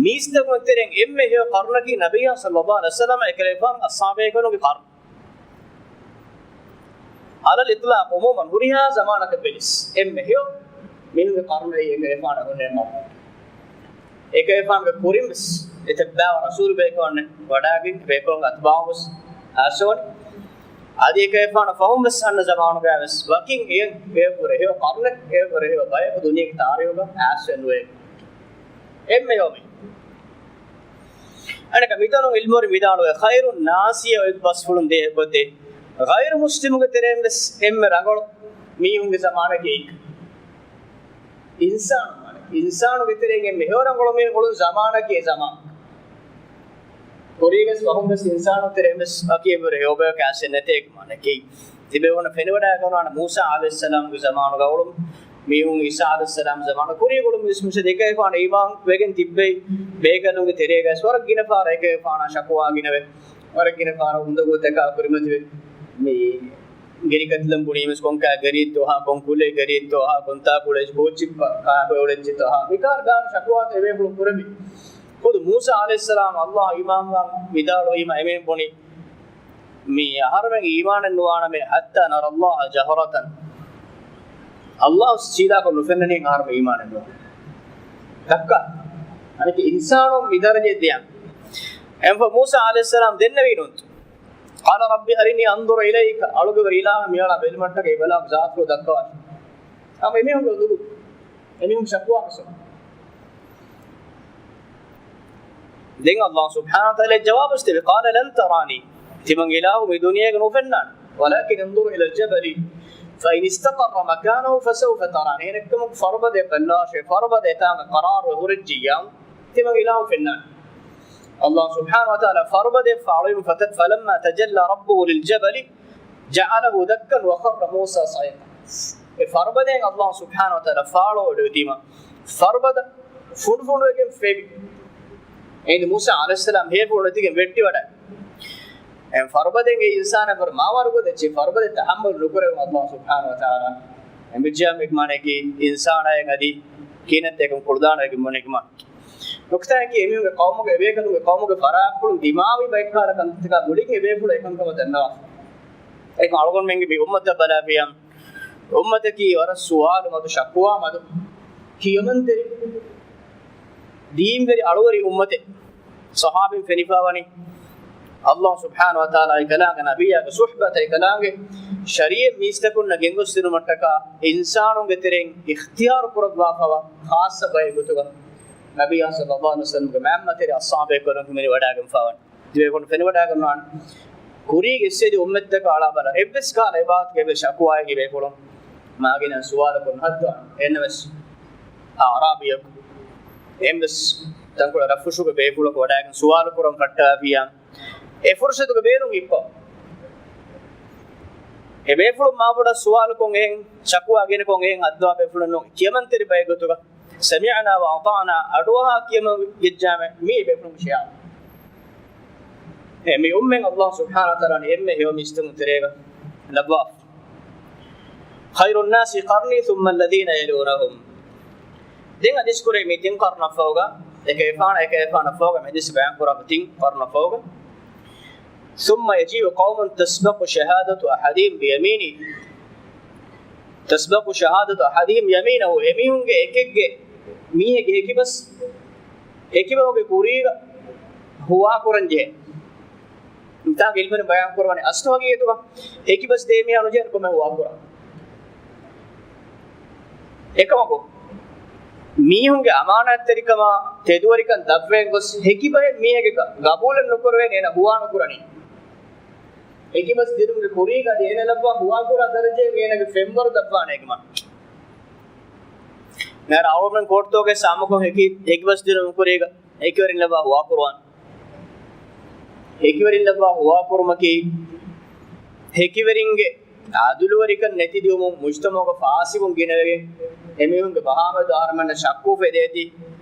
މީސްތަކުންގެ ތެރެއިން އެންމެ ހެޔޮ ޤަރުނަކީ ނަބިއްޔާ ޞައްލައްލާހު ޢަލައިހި ވަސައްލަމް އެކަލޭގެފާނު އަޞްޙާބޭކަލުންގެ ޤަރުނު. ޢަލަލް އިޠްލާޤް، ޢުމޫމަން ހުރިހާ ޒަމާނަކަށް ބެލިސް، އެންމެ ހެޔޮ މީހުންގެ ޤަރުނައީ އެކަލޭގެފާނު އޮންނަ މަރު. އެކަލޭގެފާނުގެ ކުރިން ވެސް އެތައްބާވަ ރަސޫލު ބޭކަލުންނެއް ވަޑާގެން، ބޭކަލުންގެ އަތްބާޢުން ވެސް އައިސްފަވަނީ. އަދި އެކަލޭގެފާނު ފަހުން ވެސް އަންނަ ޒަމާނުގައި ވެސް ވަކިން އެއަށް އެއަށްވުރެ ހެޔޮ ޤަރުނެއް، އެއަށްވުރެ ހެޔޮ ބަޔަކު ދުނިޔޭގެ ތާރީޚުގަ އައިސްފަ ނުވޭ. އެންމެ ހެޔޮ މީހުން. އަނެކަ މިތަނުން ޢިލްމުވެރިން ވިދާޅުވޭ، ޚައިރުން ނާސިއޭ އޮތް ބަސްފުޅުން ދޭހަކޮށްދޭ. ޣައިރު މުސްލިމުގެ ތެރެއިން ވެސް އެންމެ ރަނގަޅު މީހުންގެ ޒަމާނަކީ އެއީ. އިންސާނު މާނަ. އިންސާނުގެ ތެރެއިން އެންމެ ހެޔޮ ރަނގަޅު މީހުން އުޅުނު ޒަމާނަކީ އެ ޒަމާން. ކުރީގެސް ފަހުންވެސް އިންސާނު ތެރެއިންވެސް އަކީ އެއްވަރު ހެޔޮބަޔަކަށް އައިސް ނެތޭ މާނަކީ. ތިބޭފުޅުން ފެނިވަޑައިގަންނަވާނެ މޫސާ ޢަލައިހިއްސަލާމްގެ ޒަމާނުގަ އުޅުނު މީހުން، ޢީސާ ޢަލައިހިއްސަލާމް ޒަމާނު ކުރީގަ އުޅުނު މީސް މިސަ ދެކޭފާނެ އީމާން ވެގެން ތިއްބެވި ބޭކަލުންގެ ތެރޭގަސް ވަރަށް ގިނަ ފާރަށް އެކޭފާނާ ޝަކުވާ ގިނަވެ، ވަރަށް ގިނަ ފާރަށް އުނދަގޫތަކާ ކުރިމަތިވެ، މި ގިރިކަތިލަން ބުނީމެސް ކޮންކާ ގަރީތޯހާ، ކޮން ކުލައި ގަރީތޯހާ، ކޮންތާ ކުޅެސް ބޯއްޗި ކާބައި އުޅެއްޖެތޯހާ، މިކާރު ބާރު ޝަކުވާތައް އެބޭފުޅުން ކުރެވި. ޚުދު މޫސާ ޢަލައިހިއްސަލާމް ﷲ އީމާންވާން ވިދާޅުވީމަ އެމީހުން ބުނި، މި އަހަރުމެން އީމާނެއް ނުވާނަމޭ، حتى نرى الله جهرة. ﷲ ސީދާކޮށް ނުފެންނަނީ އަހަރުމެން އީމާނެއް ނުވާނެ. ދައްކާ. އަނެކެ އިންސާނުން މި ދަރަޖައެއް ދިޔަ. އެންފަ މޫސާ ޢަލައިހިއްސަލާމް ދެންނެވީ ނޫންތު. قال رب أرني أنظر إليك. އަޅުގެވެރި އިލާހާ މިއަޅާ ބެލުމަށްޓަކައި ބަލާ ޒާތު ދައްކަވާ. ހަމަ އެމީހުންގެ އުނދަގޫ. އެމީހުން ޝަކުވާ ކަސަ. ދެން ﷲ ސުބްޙާނަހޫ ވަތަޢާލާ ޖަވާބު ދެއްވި، قال لن تراني. ތިމަން އިލާހު މި ދުނިޔޭގަ ނުފެންނާނެ. ولكن انظر إلى الجبل فإن استقر مكانه فسوف تراني. އެހެނެއްކަމުން ފަރުބަދައަށް ބައްލަވާށޭ، ފަރުބަދަ އެތާނގަ ޤަރާރުވެ ހުރެއްޖިއްޔާ، ތިމަން އިލާހު ފެންނާނެ. ﷲ ސުބްޙާނަހޫ ވަތަޢާލާ ފަރުބަދައަށް ފާޅުވީމަ، فت-، فلما تجلى ربه للجبل جعله دكا وخر موسى صعقا. އެ ފަރުބަދައިން ﷲ ސުބްޙާނަހޫ ވަތަޢާލާ ފާޅުވެވޮޑިވެތީމަ، ފަރުބަދަ ފުނޑުފުނޑުވެގެން ފޭބި. އެހިނދު މޫސާ ޢަލައިހިއްސަލާމް ހޭފުޅު ނެތިގެން ވެއްޓިވަޑައި. އެ ފަރުބަދައިން އެ އިންސާނާ ވަރަށް މާވާރުކޮށް ދެއްޗި ފަރުބަދައަށް ތަޙައްމަލު ނުކުރެވުން ﷲ ސުބްޙާނަހޫ ވަތަޢާލާ. އެ މިޖާމެގެ މާނައަކީ އިންސާނާއަށް އަދި ކިހިނެއްތަކުން ކުޅުދާނަވެގެން ބުނެގެމާ. ނުކުތާއަކީ އެމީހުންގެ ޤައުމުގެ އެބޭކަލުންގެ ޤައުމުގެ ފަރާތްޕުޅުން ދިމާވި ބައެއްކަހަލަ ކަންތައްތަކާ ގުޅިގެން އެބޭފުޅުން އެކަންކަމަށް ދަންނަވާފަ. އެކަމް އަޅުގަނޑުމެންގެ މި އުއްމަތަށް ބަލާފިޔާ، އުއްމަތަކީ ވަރަށް ސުވާލު މަދު، ޝަކުވާ މަދު. ކިޔަމަންތެރި، ދީންވެރި، އަޅުވެރި އުއްމަތެއް. ޞަޙާބީން ފެނިފަވަނީ ﷲ ސުބްޙާނަހޫ ވަތަޢާލާ އެކަލާނގެ ނަބިއްޔާގެ ޞުޙްބަތަށް އެކަލާނގެ ޝަރީޢަތް މީސްތަކުންނަށް ގެންގޮސްދިނުމަށްޓަކާ އިންސާނުންގެ ތެރެއިން އިޚްތިޔާރު ކުރައްވާފަވާ ޚާއްޞަ ބައެއް ގޮތުގަ ނަބިއްޔާ ޞައްލައްލާހު ޢަލައިހި ވަސައްލަމްގެ މައިންބަތެރި އަޞްޙާބުބޭކަލުން ހިމެނިވަޑައިގެންފަވަނީ. ތިބޭފުޅުން ފެނިވަޑައިގަންނާނެ. ކުރީގެ އެއްސެދި އުއްމަތްތަކާ އަޅާބަލަ، އެއްވެސް ކަހަލަ އެބާވަތުގެ އެއްވެސް ޝަކުވާއެއް އެބޭފުޅުން މާގިނަ ސުވާލަކުން ނުހައްދާނެ. އެންނަވެސް އަޢްރާބިއަކު އެންވެސް ތަންކޮޅެއް ރަށްފުށުގެ ބޭފުޅަކު ވަޑައިގެން ސުވާލު ކުރަން ފައްޓަވާފިޔާ، އެ ފުރުޞަތުގެ ބޭނުން އިއްޕަ. އެ ބޭފުޅުން މާބޮޑަށް ސުވާލުކޮށް އެހެން، ޝަކުވާ ގިނަކޮށް އެހެން ހައްދަވާ ބޭފުޅުން ނޫން. ކިޔަމަންތެރި ބައެއް ގޮތުގަ سمعنا وأطعنا، އަޑުއަހާ ކިޔަމަން ވެއްޖާމެ، މީ ބޭފުޅުން ޝިޔާ. އެ މި އުއްމަތް ﷲ ސުބްޙާނަހޫ ވަތަޢާލާ އެންމެ ހެޔޮ މީސްތަކުން ތެރޭގަ ލައްވާފަ. خير الناس قرني ثم الذين يلونهم. ދެން ޙަދީޘް ކުރޭ މި ތިން ޤަރުނަށް ފަހުގަ، އެކަ އެފާނަ، އެކަ އެފާނަށް ފަހުގަ މި ޙަދީޘް ބަޔާން ކުރާ ތިން ޤަރުނަށް ފަހުގަ. ثم يجيء قوم تسبق شهادة أحدهم بيمينه. تسبق شهادة أحدهم يمينه. އެމީހުންގެ އެކެއްގެ މީހެއްގެ ހެކިބަސް ހެކިބަހުގެ ކުރީގަ ހުވާކުރަން ޖެހޭ. މިތާގަ ޢިލްމުވެރިން ބަޔާން ކުރަވަނީ އަސްލު ހަގީގަތުގަ ހެކިބަސް ދޭ މީހާ ނުޖެހޭނެ ކޮންމެ ހުވާކުރާ. އެކަމަކު، މީހުންގެ އަމާނާތްތެރިކަމާ ތެދުވެރިކަން ދަށްވެގެން ގޮސް، ހެކިބަހެއް މީހެއްގެ ގަ-، ގަބޫލެއް ނުކުރެވޭނެ އޭނަ ހުވާ ނުކުރަނީ. ހެކިބަސް ދިނުމުގެ ކުރީގަ އަދި އޭނަ ލައްވާ ހުވާކުރާ ދަރަޖައެއް އޭނަގެ ފެންވަރު ދަށްވާނެ އެކަމަށް. މިހާރު އަޅުގަނޑުމެން ކޯޓްތަކުގައި އާއްމުކޮށް ހެކި-، ހެކިބަސް ދިނުމުގެ ކުރީގަ ހެކިވެރިން ލައްވާ ހުވާކުރުވާން. ހެކިވެރިން ލައްވާ ހުވާކުރުމަކީ، ހެކިވެރިންގެ އަދުލުވެރިކަން ނެތިދިއުމުން މުޖްތަމަޢުގަ ފާސިގުން ގިނަވެގެން، އެމީހުންގެ ބަހާމެދު އަހަރުމެންނަށް ޝައްކު އުފެދޭތީ،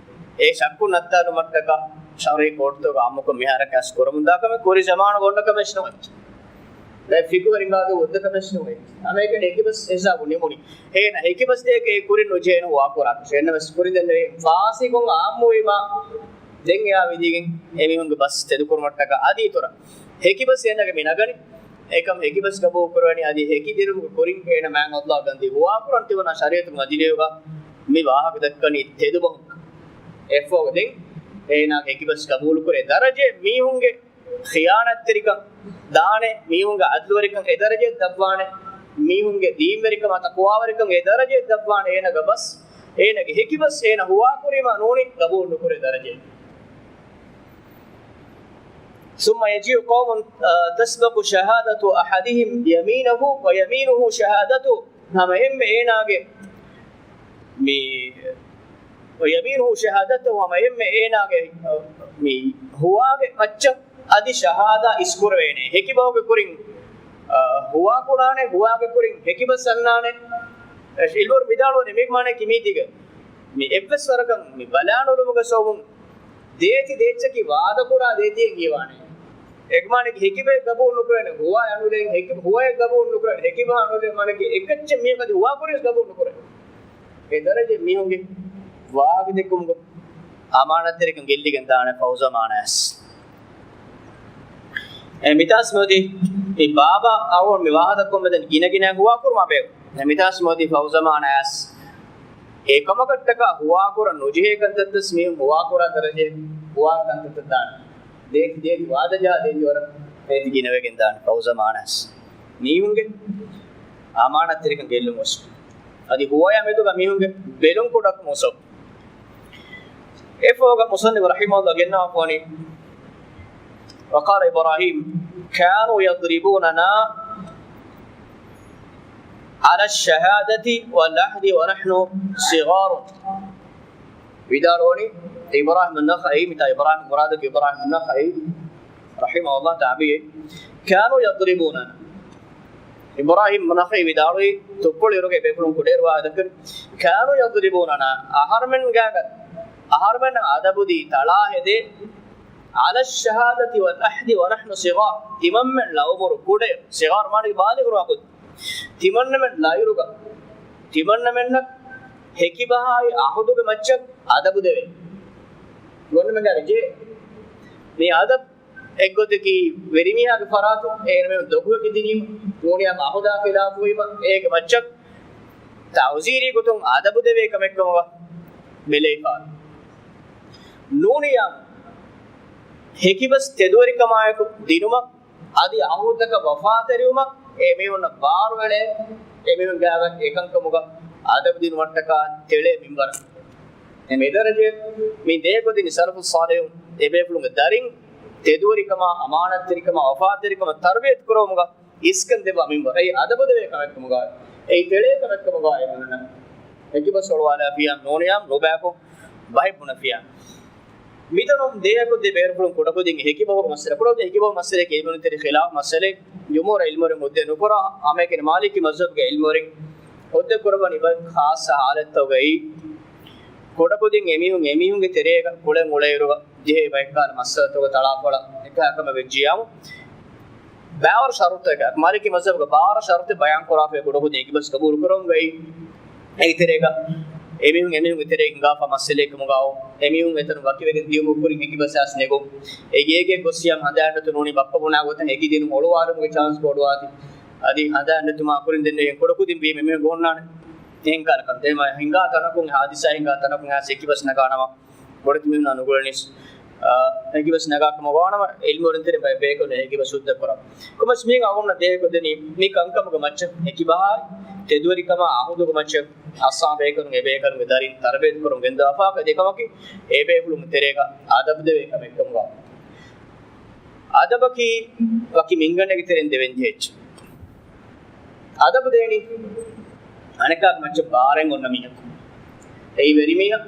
އެ ޝައްކު ނައްތާލުމަށްޓަކާ ޝަރުޢީ ކޯޓްތަކުގަ އާއްމުކޮށް މިހާރަކަށް ކުރަމުންދާ ކަމެއް ކުރި ޒަމާނުގަ އޮންނަ ކަމެއް ނޫން. ދެން ފިޤުހު ރިނގާދޫ އޮއްދަ ކަމެއް ނޫން. ހަމައެކަނި ހެކިބަސް ހިސާބު ނިމުނީ. އޭނަ ހެކިބަސް ދޭކަށް ކުރިން ނުޖެހޭނެ ހުވާކުރާކަށް. އެންނަވެސް ކުރިން ދެންނެވި ފާސިގުން އާއްމުވީމާ، ދެން އެއާ ވިދިގެން އެމީހުންގެ ބަސް ތެދުކުރުމަށްޓަކާ އަދި އިތުރަށް ހެކިބަސް އޭނަގެ މި ނަގަނީ. އެކަމް ހެކިބަސް ގަބޫލު ކުރަނީ އަދި ހެކިދިނުމުގެ ކުރިން އޭނަ މާތް ﷲ ގަންދީ ހުވާކުރަން ތިބުނާ ޝަރީޢަތުގެ މަޖިލީހުގަ މި ވާހަކަ ދައްކަނީ ތެދުބަހުން. އެއަށްފަހު ދެން އޭނާގެ ހެކިބަސް ގަބޫލުކުރޭ ދަރަޖައެއް މީހުންގެ ޚިޔާނާތްތެރިކަން ދާނެ، މީހުންގެ އަދުލުވެރިކަން އެ ދަރަޖައަށް ދަށްވާނެ، މީހުންގެ ދީންވެރިކަމާ ތަޤްވާވެރިކަން އެ ދަރަޖައަށް ދަށްވާނެ، އޭނަގެ ބަސް، އޭނަގެ ހެކިބަސް އޭނަ ހުވާކުރީމާ ނޫނީ ގަބޫލު ނުކުރޭ ދަރަޖައެއް. ثم يجيء قوم، آه، تسبق شهادة أحدهم يمينه ويمينه شهادته. ހަމަ އެންމެ އޭނާގެ މި ޔަމީނުހު ޝަހާދަތު ހަމަ އެހެންމެ އޭނާގެ މި ހުވާގެ މައްޗަށް އަދި ޝަހާދާ އިސްކުރެވޭނެ. ހެކިބަހުގެ ކުރިން، އާ، ހުވާ ކުރާނެ، ހުވާގެ ކުރިން ހެކިބަސް އަންނާނެ. އެ، އިލްމުވެރިން ވިދާޅުވަނީ މީގެ މާނައަކީ މީތީގެ މި އެއްވެސް ވަރަކަށް މި ބަލާނުލުމުގެ ސަބަބުން ދޭތި ދޭއްޗަކީ ވާދަކުރާ ދޭތިއެއް ހީވާނެ. އެގެ މާނައަކީ ހެކިބައެއް ގަބޫލު ނުކުރޭނެ، ހުވާ އަންނައިރު ހެކި، ހުވައެއް ގަބޫލު ނުކުރޭނެ، ހެކިބަހަށް އަންނައިރު މާނައަކީ އެއްކައްޗެއް މީހަކަށް ހުވާކުރިޔަސް ގަބޫލު ނުކުރޭ. އެ ދަރަޖަ މީހުންގެ ވާހަކަ ދެއްކުމުގެ އަމާނަތްތެރިކަން ގެއްލިގެން ދާނެ ފައުޒާ މާނަޔަސް. އެ މިތާސް މިއޮތީ މި ބާބާ އަޅުގަނޑު މި ވާހަކަ ދައްކަމުން މިދަނީ ގިނަ ގިނަ ހުވާކުރުމާ ބެހޭ. އެ މިތާސް މިއޮތީ ފައުޒާ މާނަޔަސް. އެ ކަމަކަށްޓަކާ ހުވާކުރަން ނުޖެހޭ ކަންތައްތައް މީހުން ހުވާކުރާ ދަރަޖަ ހުވާ ކަންތައްތައް ދާނެ. ދޭތި ދޭތި ވާދަ ޖަހާ ދޭތި ވަރަށް ދޭތި ގިނަވެގެން ދާނެ ފައުޒާ މާނަޔަސް. މީހުންގެ އަމާނަތްތެރިކަން ގެއްލުން ގޮސް. އަދި ހުވަޔާ މެދުގަ މީހުންގެ ބެލުން ކުޑަކު މުސޮ. އެފޯގަ މުޞައްނިފު ރަޙިމަހުﷲ ގެންނަވާފަވަނީ، وقال إبراهيم كانوا يضربوننا على الشهادة والعهد ونحن صغار. ވިދާޅުވަނީ އިބްރާހިމް ނަޚަޢީ، މިތާ އިބްރާހިމް މުރާދަކީ އިބްރާހިމް ނަޚަޢީ ރަޙިމަހުﷲ ތާބިޢީ. كانوا يضربوننا. އިބްރާހިމް ނަޚަޢީ ވިދާޅުވީ ތުއްޕުޅިއިރުގެ ބޭފުޅުން ކުޑައިރު ވާހަކަ ދައްކަނީ. كانوا يضربوننا. އަހަރުމެން ގާގަ، އަހަރުމެން އަދަބުދީ ތަޅާ ހެދޭ. على الشهادة والعهد ونحن صغار. ތިމަންމެން ލައުމުރު ކުޑައިރު. ޞިޣާރު މާނައަކީ ބާލިޣު ނުވާ ކުދިން. ތިމަންނަމެން ލައިރުގަ، ތިމަންނަމެންނަށް ހެކިބަހާއި އަހުދުގެ މައްޗަށް އަދަބު ދެވޭ. ގޮނޑުމެންގާ ޖެ، މި އަދަބު އެއްގޮތަކީ ވެރިމީހާގެ ފަރާތުން އޭނަމެން ދޮގުހެކި ދިނީމަ، ނޫނިޔާ އަހުދާ ޚިލާފުވީމަ، އޭގެ މައްޗަށް ތަޢުޒީރީ ގޮތުން އަދަބު ދެވޭ ކަމެއްކަމުގަ ބެލެވިފާނެ. ނޫނިޔާ ހެކިބަސް ތެދުވެރިކަމާއެކު ދިނުމަށް، އަދި އަހުދަކަށް ވަފާތެރިވުމަށް އެމީހުންނަށް ބާރުއެޅޭ، އެމީހުން ގާވެ އެކަންކަމުގަ އަދަބު ދިނުމަށްޓަކާ ތެޅޭ މިންވަރަށް. އެ މިދަރަޖައެއް މި ދޭކޮށްދިނީ ސަލަފު ޞާލިޙުން އެބޭފުޅުންގެ ދަރިން ތެދުވެރިކަމާ، އަމާނަތްތެރިކަމާ، ވަފާތެރިކަމަށް ތަރުބިޔަތު ކުރެވުމުގަ އިސްކަން ދެއްވާ މިންވަރު. އެއީ އަދަބު ދެވޭ ކަމެއްކަމުގަ، އެއީ ތެޅޭ ކަމެއްކަމުގަ އެމީހުންނަށް ހެކިބަސް އޮޅުވާލާފިޔާ ނޫނިޔާ ނުބަޔަކު ބަހެއް ބުނެފިޔާ. މިތަނުން ދޭހަކު ދެ ބޭރުފުޅުން ކުޑަކުދިން ހެކިބަހުގެ މައްސަލަ، ކުޑަކުދިން ހެކިބަހުގެ މައްސަލައަކީ އިލްމުވެރިން ތެރޭ ޚިލާފު މައްސަލައެއް. ޖުމްހޫރު އިލްމުވެރިން ހުއްދަ ނުކުރާ ހަމައެކަނި މާލިކީ މަޒްހަބުގެ އިލްމުވެރިން ހުއްދަ ކުރައްވަނީ އެބަ ޚާއްޞަ ޙާލަތްތަކުގައި ކުޑަކުދިން އެމީހުން އެމީހުންގެ ތެރޭގަ ކުޅެން އުޅޭއިރުގަ ޖެހޭ ބައެއްކާލަ މައްސަލަތަކުގެ ތަޅާފޮޅަށް އެކަހަލަ ކަމެއް ވެއްޖިއްޔާމު، ބާވަރު ޝަރުޠުތަކެއް، މާލިކީ މަޒްހަބުގަ ބާވަރު ޝަރުޠެއް ބަޔާން ކުރާފައި ކުޑަކުދިން ހެކިބަސް ގަބޫލު ކުރުމުގައި، އެއިތެރޭގަ އެމީހުން އެމީހުންގެ ތެރޭގަ ހިނގާފަ މައްސަލައެއްކަމުގައި، އެމީހުން އެތަނުން ވަކިވެގެން ދިޔުމުގެ ކުރިން ހެކިބަސް އައިސް ނެގުން. އެ ގޭގެ ގޮސް ސިޔާމް ހަނދާން ނުވަތަ ނޫނީ ބައްޕަ ބުނާ ގޮތަށް ހެކިދިނުން އޮޅުވާލުމުގެ ޗާންސް ބޮޑުވާތީ. އަދި ހަނދާން ނެތުމާ ކުރިން ދެންނެވި ކުޑަކުދިން ވީމަ އެމީހުން އޮންނާނެ. އެހެން ކަހަލަ ކަން ދޭމަ ހިނގާ ތަނަކުން، ހާދިސާ ހިނގާ ތަނަކުން އައިސް ހެކިބަސް ނަގާނަމަ، ބޮޑެތި މީހުންނާ ނުގުޅެނީސް، އާ، ހެކިބަސް ނަގާ ކަމަށް ވާނަމަ، އިލްމުވެރިން ތެރެ ބައެއް ބޭކަލުން ހެކިބަސް ހުއްދަ ކުރަން. ކޮމެސް މީހުން އަޅުގަނޑަށް ދޭހަކޮށްދެނީ މި ކަންކަމުގެ މައްޗަށް ހެކިބަހާއި ތެދުވެރިކަމާ އަހުދުގެ މައްޗަށް އައްސާ ބޭކަލުން އެ ބޭކަލުންގެ ދަރިން ތަރުބިޔަތު ކުރަން ގެންދަވާފާ އެކަމަކީ އެ ބޭފުޅުންގެ ތެރޭގަ އަދަބު ދެވޭ ކަމެއްކަމުގަ. އަދަބަކީ ވަކި މިންގަނޑެއްގެ ތެރެއިން ދެވެން ޖެހޭ އެއްޗެއް. އަދަބު ދޭނީ އަނެކާގެ މައްޗަށް ބާރެއް އޮންނަ މީހަކު. އެއީ ވެރިމީހާ،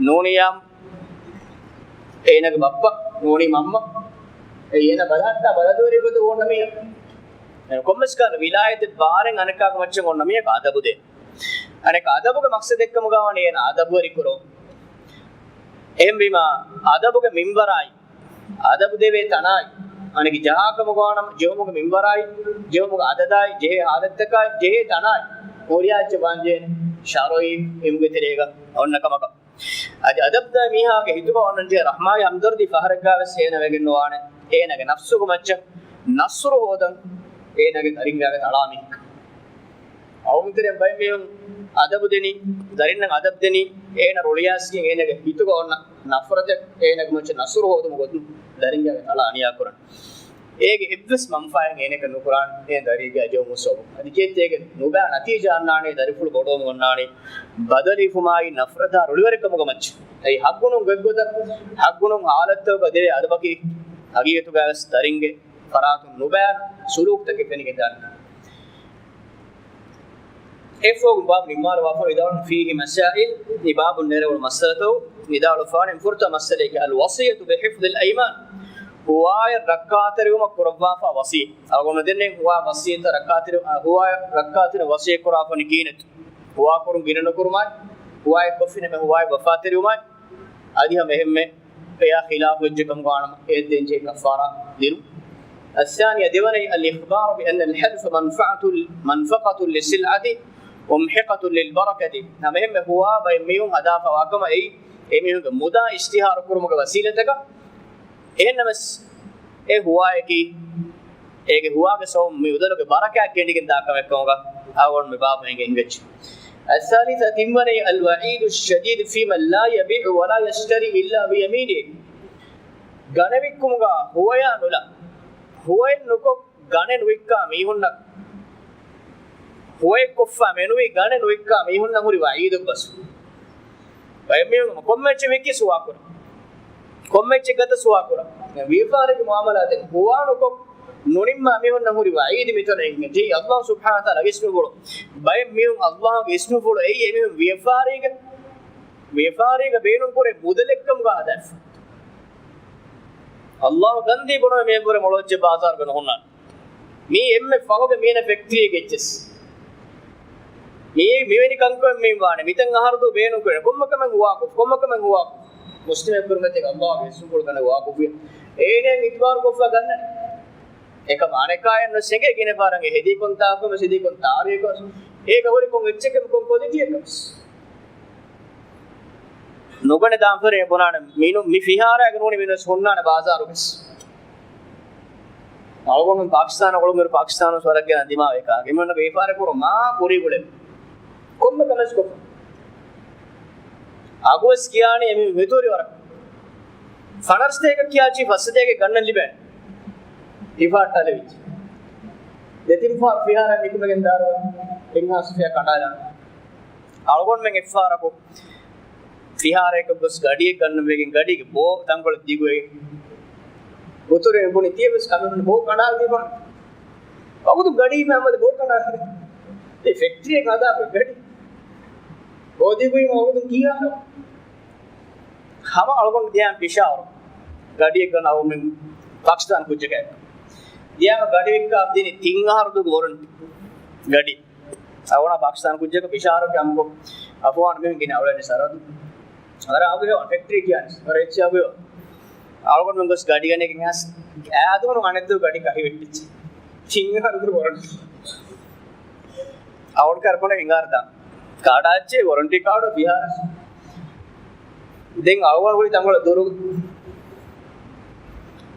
ނޫނިޔާ އޭނަގެ ބައްޕަ، ނޫނީ މަންމަ، އެއީ އޭނަ ބަލަހައްޓާ ބަލަދޫވެރި ގޮތަށް އޮންނަ މީހާ. ކޮންމެސް ކަހަލަ ވިލާޔަތެއް ބާރެއް އަނެކާގެ މައްޗަށް އޮންނަ މީހަކު އަދަބު ދޭ. އަނެކާ އަދަބުގެ މަޤްޞަދެއްކަމުގަ ވަނީ އޭނަ އަދަބުވެރި ކުރުން. އެހެންވީމާ، އަދަބުގެ މިންވަރާއި، އަދަބު ދެވޭ ތަނާއި، އަނެކި ޖަހާކަމުގަ ވާނަމަ، ޖެހުމުގެ މިންވަރާއި، ޖެހުމުގެ އަދަދާއި، ޖެހޭ ހާލަތްތަކާއި، ޖެހޭ ތަނާއި، ހުރިހާ އެއްޗެއް ވާންޖެހޭނެ ޝަރުޢީ އިލްމުގެ ތެރޭގަ އޮންނަ ކަމަކަށް. އަދި އަދަބުދާ މީހާގެ ހިތުގަ އޮންނަންޖެހޭ ރަޙްމާއި ހަމްދަރްދީ ފަހަރެއްގާވެސް އޭނަ ވެގެންނުވާނެ. އޭނަގެ ނަފްސުގެ މައްޗަށް ނަޞްރު ހޯދަން އޭނަގެ ދަރިންގާގެ ތަޅާ މީހަކަށް. އައުމުތެރެއިން ބައެއް މީހުން އަދަބު ދެނީ، ދަރިންނަށް އަދަބު ދެނީ، އޭނަ ރުޅިއައިސްގެން އޭނަގެ ހިތުގަ އޮންނަ ނަފްރަތެއް އޭނަގެ މައްޗަށް ނަޞްރު ހޯދުމުގެ ގޮތުން ދަރިންގާގެ ތަޅާ އަނިޔާ ކުރަން. އޭގެ އެއްވެސް މަންފާއެއް އޭނައަކަށް ނުކުރާން އޭނަ ދަރީގަ ޖެހުމުގެ ސަބަބުން. އަދި ކޭތޭގެ ނުބައި ނަތީޖާ އަންނާނީ ދަރިފުޅު ބޮޑުވަމުން އޮންނާނީ ބަދަލު ހިފުމާއި ނަފްރަތާ ރުޅިވަރެއްކަމުގެ މައްޗަށް. އެއީ ހައްގުނު ގޮތްގޮތަށް، ހައްގުނު ހާލަތްތަކުގަ ދެވޭ އަދަބަކީ ހަގީގަތުގަވެސް ދަރިންގެ ފަރާތުން ނުބައި ސުލޫކުތަކެއް ފެނިގެންދާނެ. އެއަށްފަހު ބާބު ނިންމާލަވާފަ ވިދާޅުވި، فيه مسائل، މި ބާބުން ނެރެވުނު މައްސަލަތައް ވިދާޅުވާނެ. ފުރަތަމަ މައްސަލައަކީ، الوصية بحفظ الأيمان، ހުވާޔަށް ރައްކާތެރިވުމަށް ކުރައްވާފަ ވަޞިއްޔަތު. އަޅުގަނޑު ދެންނެވި ހުވާ ވަޞިއްޔަތަށް ރައްކާތެރި، އަ، ހުވާޔަށް ރައްކާތެރި ވަޞިއްޔަތް ކުރާފަ ކިހިނެއްތޯ؟ ހުވާ ކުރުން ގިނަ ނުކުރުމާއި، ހުވާޔަށް ކޮށްފިނަމަ ހުވާޔަށް ވަފާތެރިވުމާއި، އަދި ހަމަ އެހެންމެ އެޔާ ޚިލާފު ވެއްޖެ ކަމުގަ ވާނަމަ، އެ ދޭންޖެހޭ ކަފާރާ ދިނުން. الثانية، ދެވަނައީ، الإخبار بأن الحلف منفعة، منفقة للسلعة ممحقة للبركة. ހަމަ އެހެންމެ ހުވާ ބައެއް މީހުން ހަދާފަ ވާކަމަށް އެއީ، އެމީހުންގެ މުދާ އިޝްތިހާރު ކުރުމުގެ ވަސީލަތަކަށް. އެހެންނަމަސް، އެ ހުވާޔަކީ، އޭގެ ހުވާގެ ސަބަބުން މި މުދަލުގެ ބަރަކާތް ގެންދިގެން ދާ ކަމެއް ކަމުގަ އަޅުގަނޑު މި ބާބު އެނގެން އެނގިއްޖެ. الثالثة، ތިންވަނައީ، الوعيد الشديد فيمن لا يبيع ولا يشتري إلا بيمينه. ގަނެ ވިއްކުމުގަ ހުވަޔާ ނުލާ، ހުވައެއް ނުކޮށް، ގަނެ ނުވިއްކާ މީހުންނަށް، ހުވައެއް ކޮށްފަ މެނުވީ ގަނެ ނުވިއްކާ މީހުންނަށް ހުރި ވަޢީދު ބަސް. ބައެއް މީހުން ކޮންމެ އެއްޗެއް ވިއްކި ސުވާ ކުރަން، ކޮންމެ އެއްޗެއް ގަތަ ސުވާ ކުރަން. ވިޔަފާރިގެ މުޢާމަލާތެއް ހުވާ ނުކޮށް ނުނިންމާ މީހުންނަށް ހުރި ވަޢީދު މިތަނުން އެނގެން ޖެހި. އައްލާހު ސުބްޙާނަހު ވަތަޢާލާގެ އިސްމުފުޅު، ބައެއް މީހުން އައްލާހުގެ އިސްމުފުޅު އެއީ އެމީހުން ވިޔަފާރީގަ، ވިޔަފާރީގަ ބޭނުންކުރޭ މުދަލެއްކަމުގަ ހަދާފަ. އައްލާހު ގަންދީ ބުނަމޭ ބުރެ މޮޅު އެއްޗެއް ބާޒާރުގަ ނުހުންނާނެ. މީ އެންމެ ފަހުގެ މީނަ ފެކްޓްރީގެ އެއްޗެސް. މީ މިވެނި ކަންކަމެއް މީ ވާނެ. މިތަން އަހަރު ދުވަހު ބޭނުން ކުރޭ. ކޮންމެ ކަމެއް ހުވާކޮށް، ކޮންމެ ކަމެއް ހުވާކޮށް. މުސްލިމެއް ކުރިމަތީގަ އައްލާހުގެ އިސްމުފުޅު ގަނެ ހުވާކޮށްފި. އޭނައަށް އިތުބާރު ކޮށްފަ ގަންނަނީ. އެކަމް އަނެކާޔަށް ނުސެނގޭ ގިނަ ފަހަރަށް ހެދީ ކޮންތާކު ވެސް ހެދީ ކޮން ތާރީޚަށް ވެސް. އޭގަ ހުރި ކޮން އެއްޗެކެއް ކޮން ކޮލިޓީއެއް ވެސް. ނުގަނެ ދާންފަރި ބުނާނެ މިނު-، މި ފިހާރައިގެ ނޫނީ މިނުސް ހުންނާނެ ބާޒާރު ވެސް. އަޅުގަނޑު ޕާކިސްތާނަށް އުޅުން ވަރަށް ޕާކިސްތާނު ވަރަށް ގިނަ ދިމާވެ ކާ. އެމީހުންނަށް ވިޔަފާރި ކުރުން މާ ކުރީ ގުޅެ. ކޮންމެ ކަމެސް ކޮށް. އަގުވެސް ކިޔާނީ އެމީހުން މިތުރި ވަރަށް. ފަނަރަ ސަތޭކަ ކިޔާ ޗީ ފަސް ސަތޭކަ ގަންނަން ލިބޭނެ. ޑިފާލްޓް އަލެވިއްޖެ. ދެތިން ފަހަރު ފިހާރަ ނިކުމެގެން ދާރު އެންހާސް ފިޔާ ކަނޑާލާ. އަޅުގަނޑުމެން އެއްފަހަރަކު ފިހާރައަކަށް ގޮސް ގަޑިއެއް ގަންނަން ވެގެން ގަޑީގެ ބޯ ތަންކޮޅެއް ދިގުވެގެން. އުތުރެ އެބުނި ތިޔަ ވެސް ކަމެއް ބޯ ކަނޑާލަ ދީފަ. ވަގުތު ގަޑީ މައްމަދު ބޯ ކަނޑާލަ. އެ ފެކްޓްރީއެއް ހަދާފަ ގަޑި. ބޯ ދިގުވީމަ ވަގުތު ކިޔާ. ހަމަ އަޅުގަނޑު ދިޔާ ފިޝާވަރު. ގަޑިއެއް ގަންނަ އަޅުގަނޑު ޕާކިސްތާން ކުއްޖަކަށް. ދިޔާމަ ގަޑި ވިއްކާ ދިނީ ތިން އަހަރު ދުވަހު ވަރަންޓީ. ގަޑި. އަވަނާ ޕާކިސްތާން ކުއްޖަކަށް ފިޝާވަރު ކަމުގަ އަފްޣާން މީހުން ގިނަ އަޅުގަނޑު ސަރަހަދު. ވަރަށް އަގު ހެވަން ފެކްޓްރީ ކިޔާނެ. ވަރަށް އެއްޗެއް އަގު ހެވަން. އަޅުގަނޑުމެން ގޮސް ގަޑި ގަނެގެން އައިސް އާދުވަނު އަނެއްދުވަހު ގަޑި ކަހި ވެއްޓިއްޖެ. ތިން އަހަރު ދުވަހު ވަރަންޓީ. އަވަން ކަރަކޮނެ ހިނގާރަ ދާން. ކާޑާއްޗޭ ވަރަންޓީ ކާޑު ފިހާރަ. ދެން އަޅުގަނޑު ހުރި ތަންކޮޅެއް ދުރު.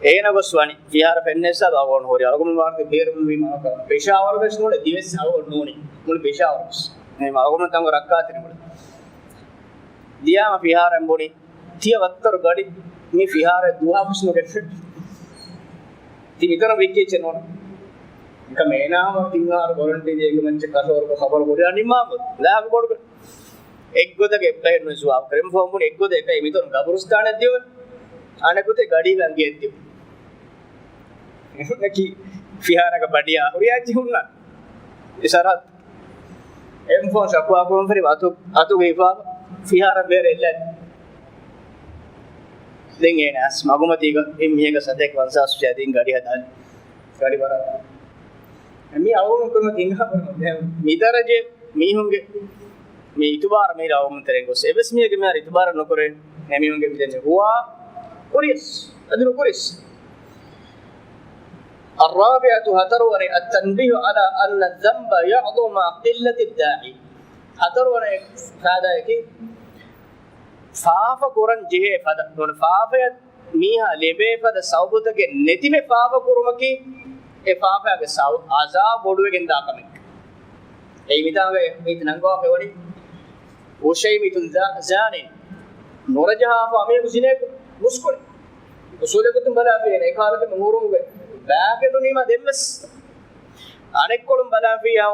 އޭނަ ގޮސް ވަނީ ފިހާރަ ފެންނަ ހިސާބަށް އަޅުގަނޑު ހުރި. އަޅުގަނޑު ވާހަކަ ބޭރުމުން ވީމަ އަޅުގަނޑު ފެށާވަރު ވެސް ނޫނީ. މުޅި ފެށާވަރު ވެސް. މި އަޅުގަނޑު ތަންކޮޅެއް ރައްކާތެރި މުޅި. ދިޔާމަ ފިހާރައިން ބުނި. ތިޔަ ވައްތަރު ގަޑި މި ފިހާރަ ދުވަހަކުސް ނުގެފެ. ތި މިތަނަށް ވިއްކި އެއްޗެއް ނޫން. އެކަމް އޭނާ ތިން އަހަރު ވަރަންޓީ ދޭގެ މައްޗަށް ކަށަވަރުކޮށް ޚަބަރު ކުރިއަށް ނިންމާމު. ލާގު ބޮޑު ކަ-، އެއްގޮތަކަށް އެއްބަހެއް ނުވެސް ވާ ކުރެން ފޯން ބުނި އެއްގޮތަކަށް އެކައި މިތަނު ގަބުރުސްތާނެއް ދިޔުން. އަނެއްގޮތެއް ގަޑީގަ އަނގިއެއް ދިޔުން. އެކީ ފިހާރަގަ ބަޑިޔާ ހުރިއާ ޖިހުންނަ. އިސާރާތް. އެމް ފޯން ޝަކުވާ ކުރުން ފެރި އަތު، އަތުގަ ހިފާ ފިހާރަ ބޭރަށް އެއްލަން. ދެން އޭނަ އަސް މަގުމަތީގަ އެ މީހަކަށް ސަތޭކަ ފަންސާސް ފިޔާ ދީން ގަޑި ހަދާލި. ގަޑި ބަރާ. މި އަޅުގަނޑު ކުރިމަތި ހިނގާ މި ދަރަޖެ މީހުންގެ މި އިތުބާރު މީރަ އަޅުގަނޑު ތެރެއިން ގޮސް އެވެސް މީހެއްގެ މިހާރު އިތުބާރު ނުކުރޭ. އެމީހުންގެ މިދެން ހުވާ ކުރިޔަސް އަދި ނުކުރިސް. الرابعة، ހަތަރުވަނަ، التنبيه على أن الذنب يعظم مع قلة الداعي. ހަތަރުވަނަ ފައިދާއަކީ، ފާފަ ކުރަން ޖެހޭ ފަދަ، ނޫން ފާފަޔަށް މީހާ ލިބޭ ފަދަ ސަބަބުތަކެއް ނެތިމެ ފާފަ ކުރުމަކީ، އެ ފާފަޔާގެ ސަބަ-، އަޒާބު ބޮޑުވެގެން ދާ ކަމެއް. އެއީ މިތާގައި މީތި ނަންގަވާފައިވަނީ، އުޝައިމިތުން ޒާ-، ޒާނިން. ނުރަޖަހާފަ މީހަކު ޒިނޭކު މުސްކުޅި. އުސޫލަކު ބަލާފިޔޭ އެކާލަކަށް މި ހުރުމުގެ ބާގެ ނުނީމާ ދެންވެސް. އަނެއްކޮޅުން ބަލާފިޔާ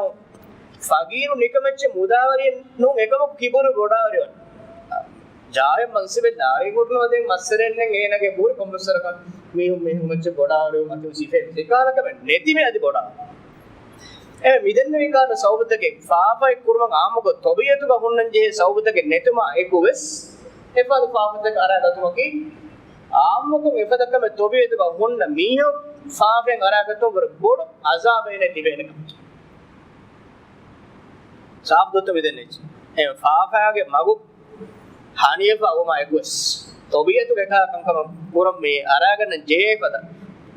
ފަގީރު ނިކަމެއްޗެއް މުދާވެރިއެއް ނޫން އެކަމަކު ކިބުރު ބޮޑާވެރިވަން. ޖާހެއް މަންސަބެއް ލާރި ހުރުނު އަދެން މައްސަރެންނެން އޭނަގެ ބުރި ކޮންމައްސަރަކަށް މީހުން މީހުން މައްޗަށް ބޮޑާވެރިވުމަތި ސިފެ ފިކާލަކަމެއް ނެތިމެ އަދި ބޮޑާ. އެ މިދެންނެވި ކާނު ސަބަބުތަކެއް ފާފައެއް ކުރުމަށް އާއްމުކޮށް ތަބީޢަތުގަ ހުންނަން ޖެހޭ ސަބަބުތަކެއް ނެތުމާ އެކުވެސް، އެފަދަ ފާފަތަކަށް އަރާގަތުމަކީ އާއްމުކޮށް އެފަދަ ކަމެއް ތަބީޢަތުގަ ހުންނަ މީހުން ފާފައިން އަރާގަތުން ވުރެ ބޮޑު އަޒާބެއް އޭނަ ތިބޭނެ ކަމަށް. ސާފު ދޮތު މިދެންނެވި. އެ ފާފައިގެ މަގު ހަނިޔަފާ ވުމާ އެކުވެސް، ތަބީޢަތުގެ އެކަހަލަ ކަންކަމަށް ކުރަން މި އަރާގަންނަން ޖެހޭ ފަދަ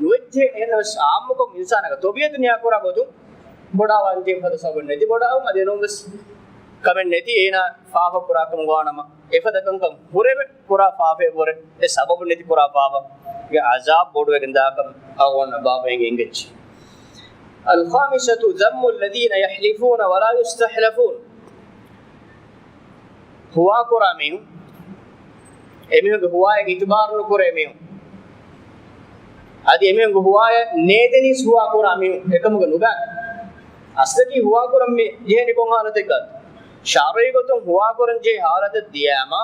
ނުވެއްޖެ. އެހެންނަމަވެސް އާއްމުކޮށް އިންސާނާގެ ތަބީޢަތު ނިޔާކުރާ ގޮތުން ބޮޑާވާން ޖެހޭ ފަދަ ސަބަބެއް ނެތި ބޮޑާވުން. އަދި އެނޫންވެސް ކަމެއް ނެތި އޭނާ ފާފަ ކުރާ ކަމުގަ ވާނަމަ، އެފަދަ ކަންކަން ހުރެވެ ކުރާ ފާފައަށްވުރެ އެ ސަބަބު ނެތި ކުރާ ފާފަގެ އަޒާބު ބޮޑުވެގެން ދާކަން އަޅުގަނޑަށް ބާބައިން އެނގިއްޖެ. الخامسة ذم الذين يحلفون ولا يستحلفون. ހުވާކުރާ މީހުން، އެމީހުންގެ ހުވާއެއް އިތުބާރު ނުކުރޭ މީހުން، އަދި އެމީހުންގެ ހުވާއެއް ނޭދެނީސް ހުވާކުރާ މީހުން އެކަމުގަ ނުބައި. އަސްލަކީ ހުވާކުރަން މި ޖެހެނީ ކޮން ހާލަތެއްގަ؟ ޝަރުޢީ ގޮތުން ހުވާކުރަން ޖެހޭ ހާލަތެއް ދިޔާމަ،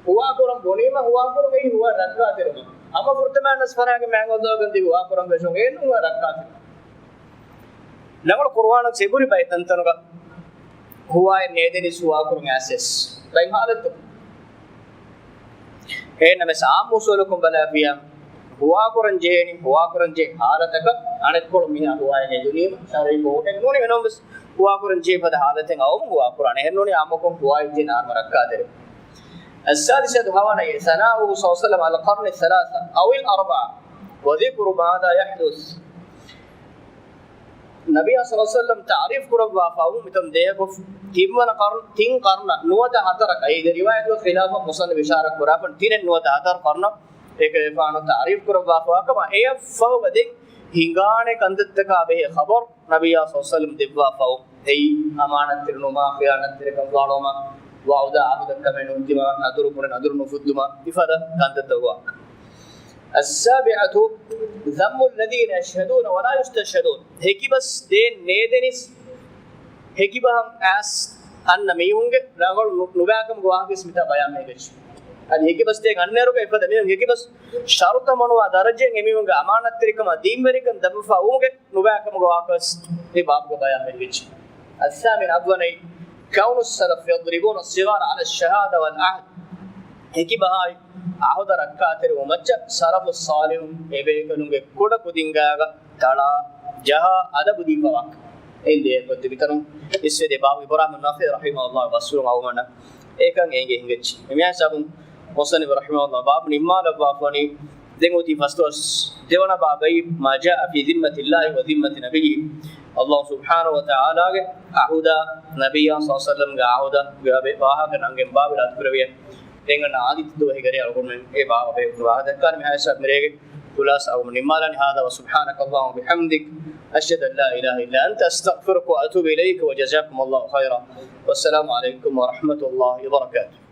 ހުވާކުރަން ބުނީމަ ހުވާކުރުން އެއީ ހުވަ ރައްކާތެރިވުމަށް. ހަމަ ފުރަތަމަ ނަސް ފަރާގެ މާތް ﷲ ގެންދިޔަ ހުވާކުރަން ވެސް އެއީ ނުވަ ރައްކާތެރި. ރަނގަޅު ޤުރުއާނުން ސިބުރި ބައެއް ތަންތަނުގަ ހުވާއެއް ނޭދެނީސް ހުވާކުރުން އައިސް ބައެއް ހާލަތު. އެހެންނަމަވެސް އާއްމު އުސޫލަކުން ބަލާފިޔާ ހުވާކުރަން ޖެހޭނީ، ހުވާކުރަން ޖެހޭ ހާލަތަކަށް އަނެއްކޮޅު މީހާ ހުވާއެއް ނެދުނީމަ، ޝަރުޢީ ކޯޓެއް ނޫނީ އެނޫންވެސް ހުވާކުރަން ޖެހޭ ފަދަ ހާލަތެއް އައުމު ހުވާކުރާނެ. އެހެންނޫނީ އާއްމުކޮށް ހުވާއެއް ޖެހޭ ނާރުމަ ރައްކާތެރި. السادسة ހަވަނައި ثناؤه صلى الله عليه وسلم على القرن الثلاثة أو الأربعة وذكر ماذا يحدث. ނަބިއްޔާ ޞައްލަﷲު ޢަލައިހި ވަސައްލަމް ތަޢުރީފު ކުރައްވާފަ ވުމުން މިތަން ދޭހަކޮށް، ތިންވަނަ ޤަރުން، ތިން ޤަރުނަށް ނުވަތަ ހަތަރަކަށް، އެއީ ދެ ރިވާޔަތުގެ ޚިލާފަށް މުޞައްނިފު އިޝާރާތް ކުރާފަ ވަނީ ތިނެއް ނުވަތަ ހަތަރު ޤަރުނަށް އެކަލޭގެފާނު ތަޢުރީފު ކުރައްވާފަ ވާކަމަށް. އެއަށްފަހުގަ ދެން ހިނގާނެ ކަންތައްތަކާ ބެހޭ ޚަބަރު ނަބިއްޔާ ޞައްލަﷲު ޢަލައިހި ވަސައްލަމް ދެއްވާފަ ވުމުން، އެއީ އަމާނަތްތެރިނުވުމާ، ޚިޔާނަތްތެރިކަން ފާޅުވުމާ، ވަޢުދާ ޢަހުދަށް ކަމެއް ނުންދިމާ، ނަދުރު ބުނެ ނަދުރު ނުފުއްދުމާ، މިފަދަ ކަންތައްތައް ވާ. السابعة ذم الذين يشهدون ولا يستشهدون. ހެކިބަސް ދޭން ނޭދެނީސް، ހެކިބަހަށް އައިސް އަންނަ މީހުންގެ ރަނގަޅު ނު-، ނުބައިކަމުގެ ވާހަކަވެސް މިތާ ބަޔާންވެގެން. އަދި ހެކިބަސް ދޭން އަންނައިރުގަ އެފަދަ މީހުން ހެކިބަސް ޝަރުތަށް މަނުވާ ދަރަޖައިން އެމީހުންގެ އަމާނަތްތެރިކަމާ ދީންވެރިކަން ދަށްވެފަ ވުމުގެ ނުބައިކަމުގެ ވާހަކަވެސް މި ބާބުގަ ބަޔާންވެގެން. الثامن އަށްވަނައި كون السلف يضربون الصغار على الشهادة والعهد. ހެކިބަހާއި އަހުދަށް ރައްކާތެރިވުމަށް ސަލަފު ޞާލިޙުން އެބޭކަލުންގެ ކުޑަކުދިންގާގަ ތަޅާ ޖަހާ އަދަބު ދީފަވާ. އެއިން ދޭހަކޮށް ތިބި ތަނުން އިސްވެދިޔަ ބާބު އިބްރާހިމް ނަޚަޢީ ރަޙިމަހުﷲ ބަސްފުޅުން އަޅުގަނޑަށް އެކަން އެނގޭ ހިނގައްޖެ. އެމީހާ ސަބުން މުޞައްނިފު ރަޙިމަހުﷲ ބާބު ނިންމާލައްވާފަ ވަނީ ދެން އޮތީ ފަސްދޮޅަސް ދެވަނަ ބާބައި، ما جاء في ذمة الله وذمة نبيه. ﷲ ސުބްޙާނަހޫ ވަތަޢާލާގެ ޢަހުދާ، ނަބިއްޔާ ޞައްލަﷲު ޢަލައިހި ވަސައްލަމްގެ ޢަހުދާ ވާހަކަ ނަންގެން ބާބެ އިރާދަކުރެވިޔަ. ދެން އަންނަ އާދިއްތަ ދުވަހެއްގެ ރޭ އަޅުގަނޑުމެން އެ ބާބަ ބޭފުޅުން ވާހަކަ ދައްކާނެ. މިހާ ހިސާބު މިރޭގެ ޚުލާޞާ އަޅުގަނޑު ނިންމާލާނީ. هذا وسبحانك اللهم وبحمدك، أشهد أن لا إله إلا أنت، أستغفرك وأتوب إليك، وجزاكم الله خيرا، والسلام عليكم ورحمة الله وبركاته.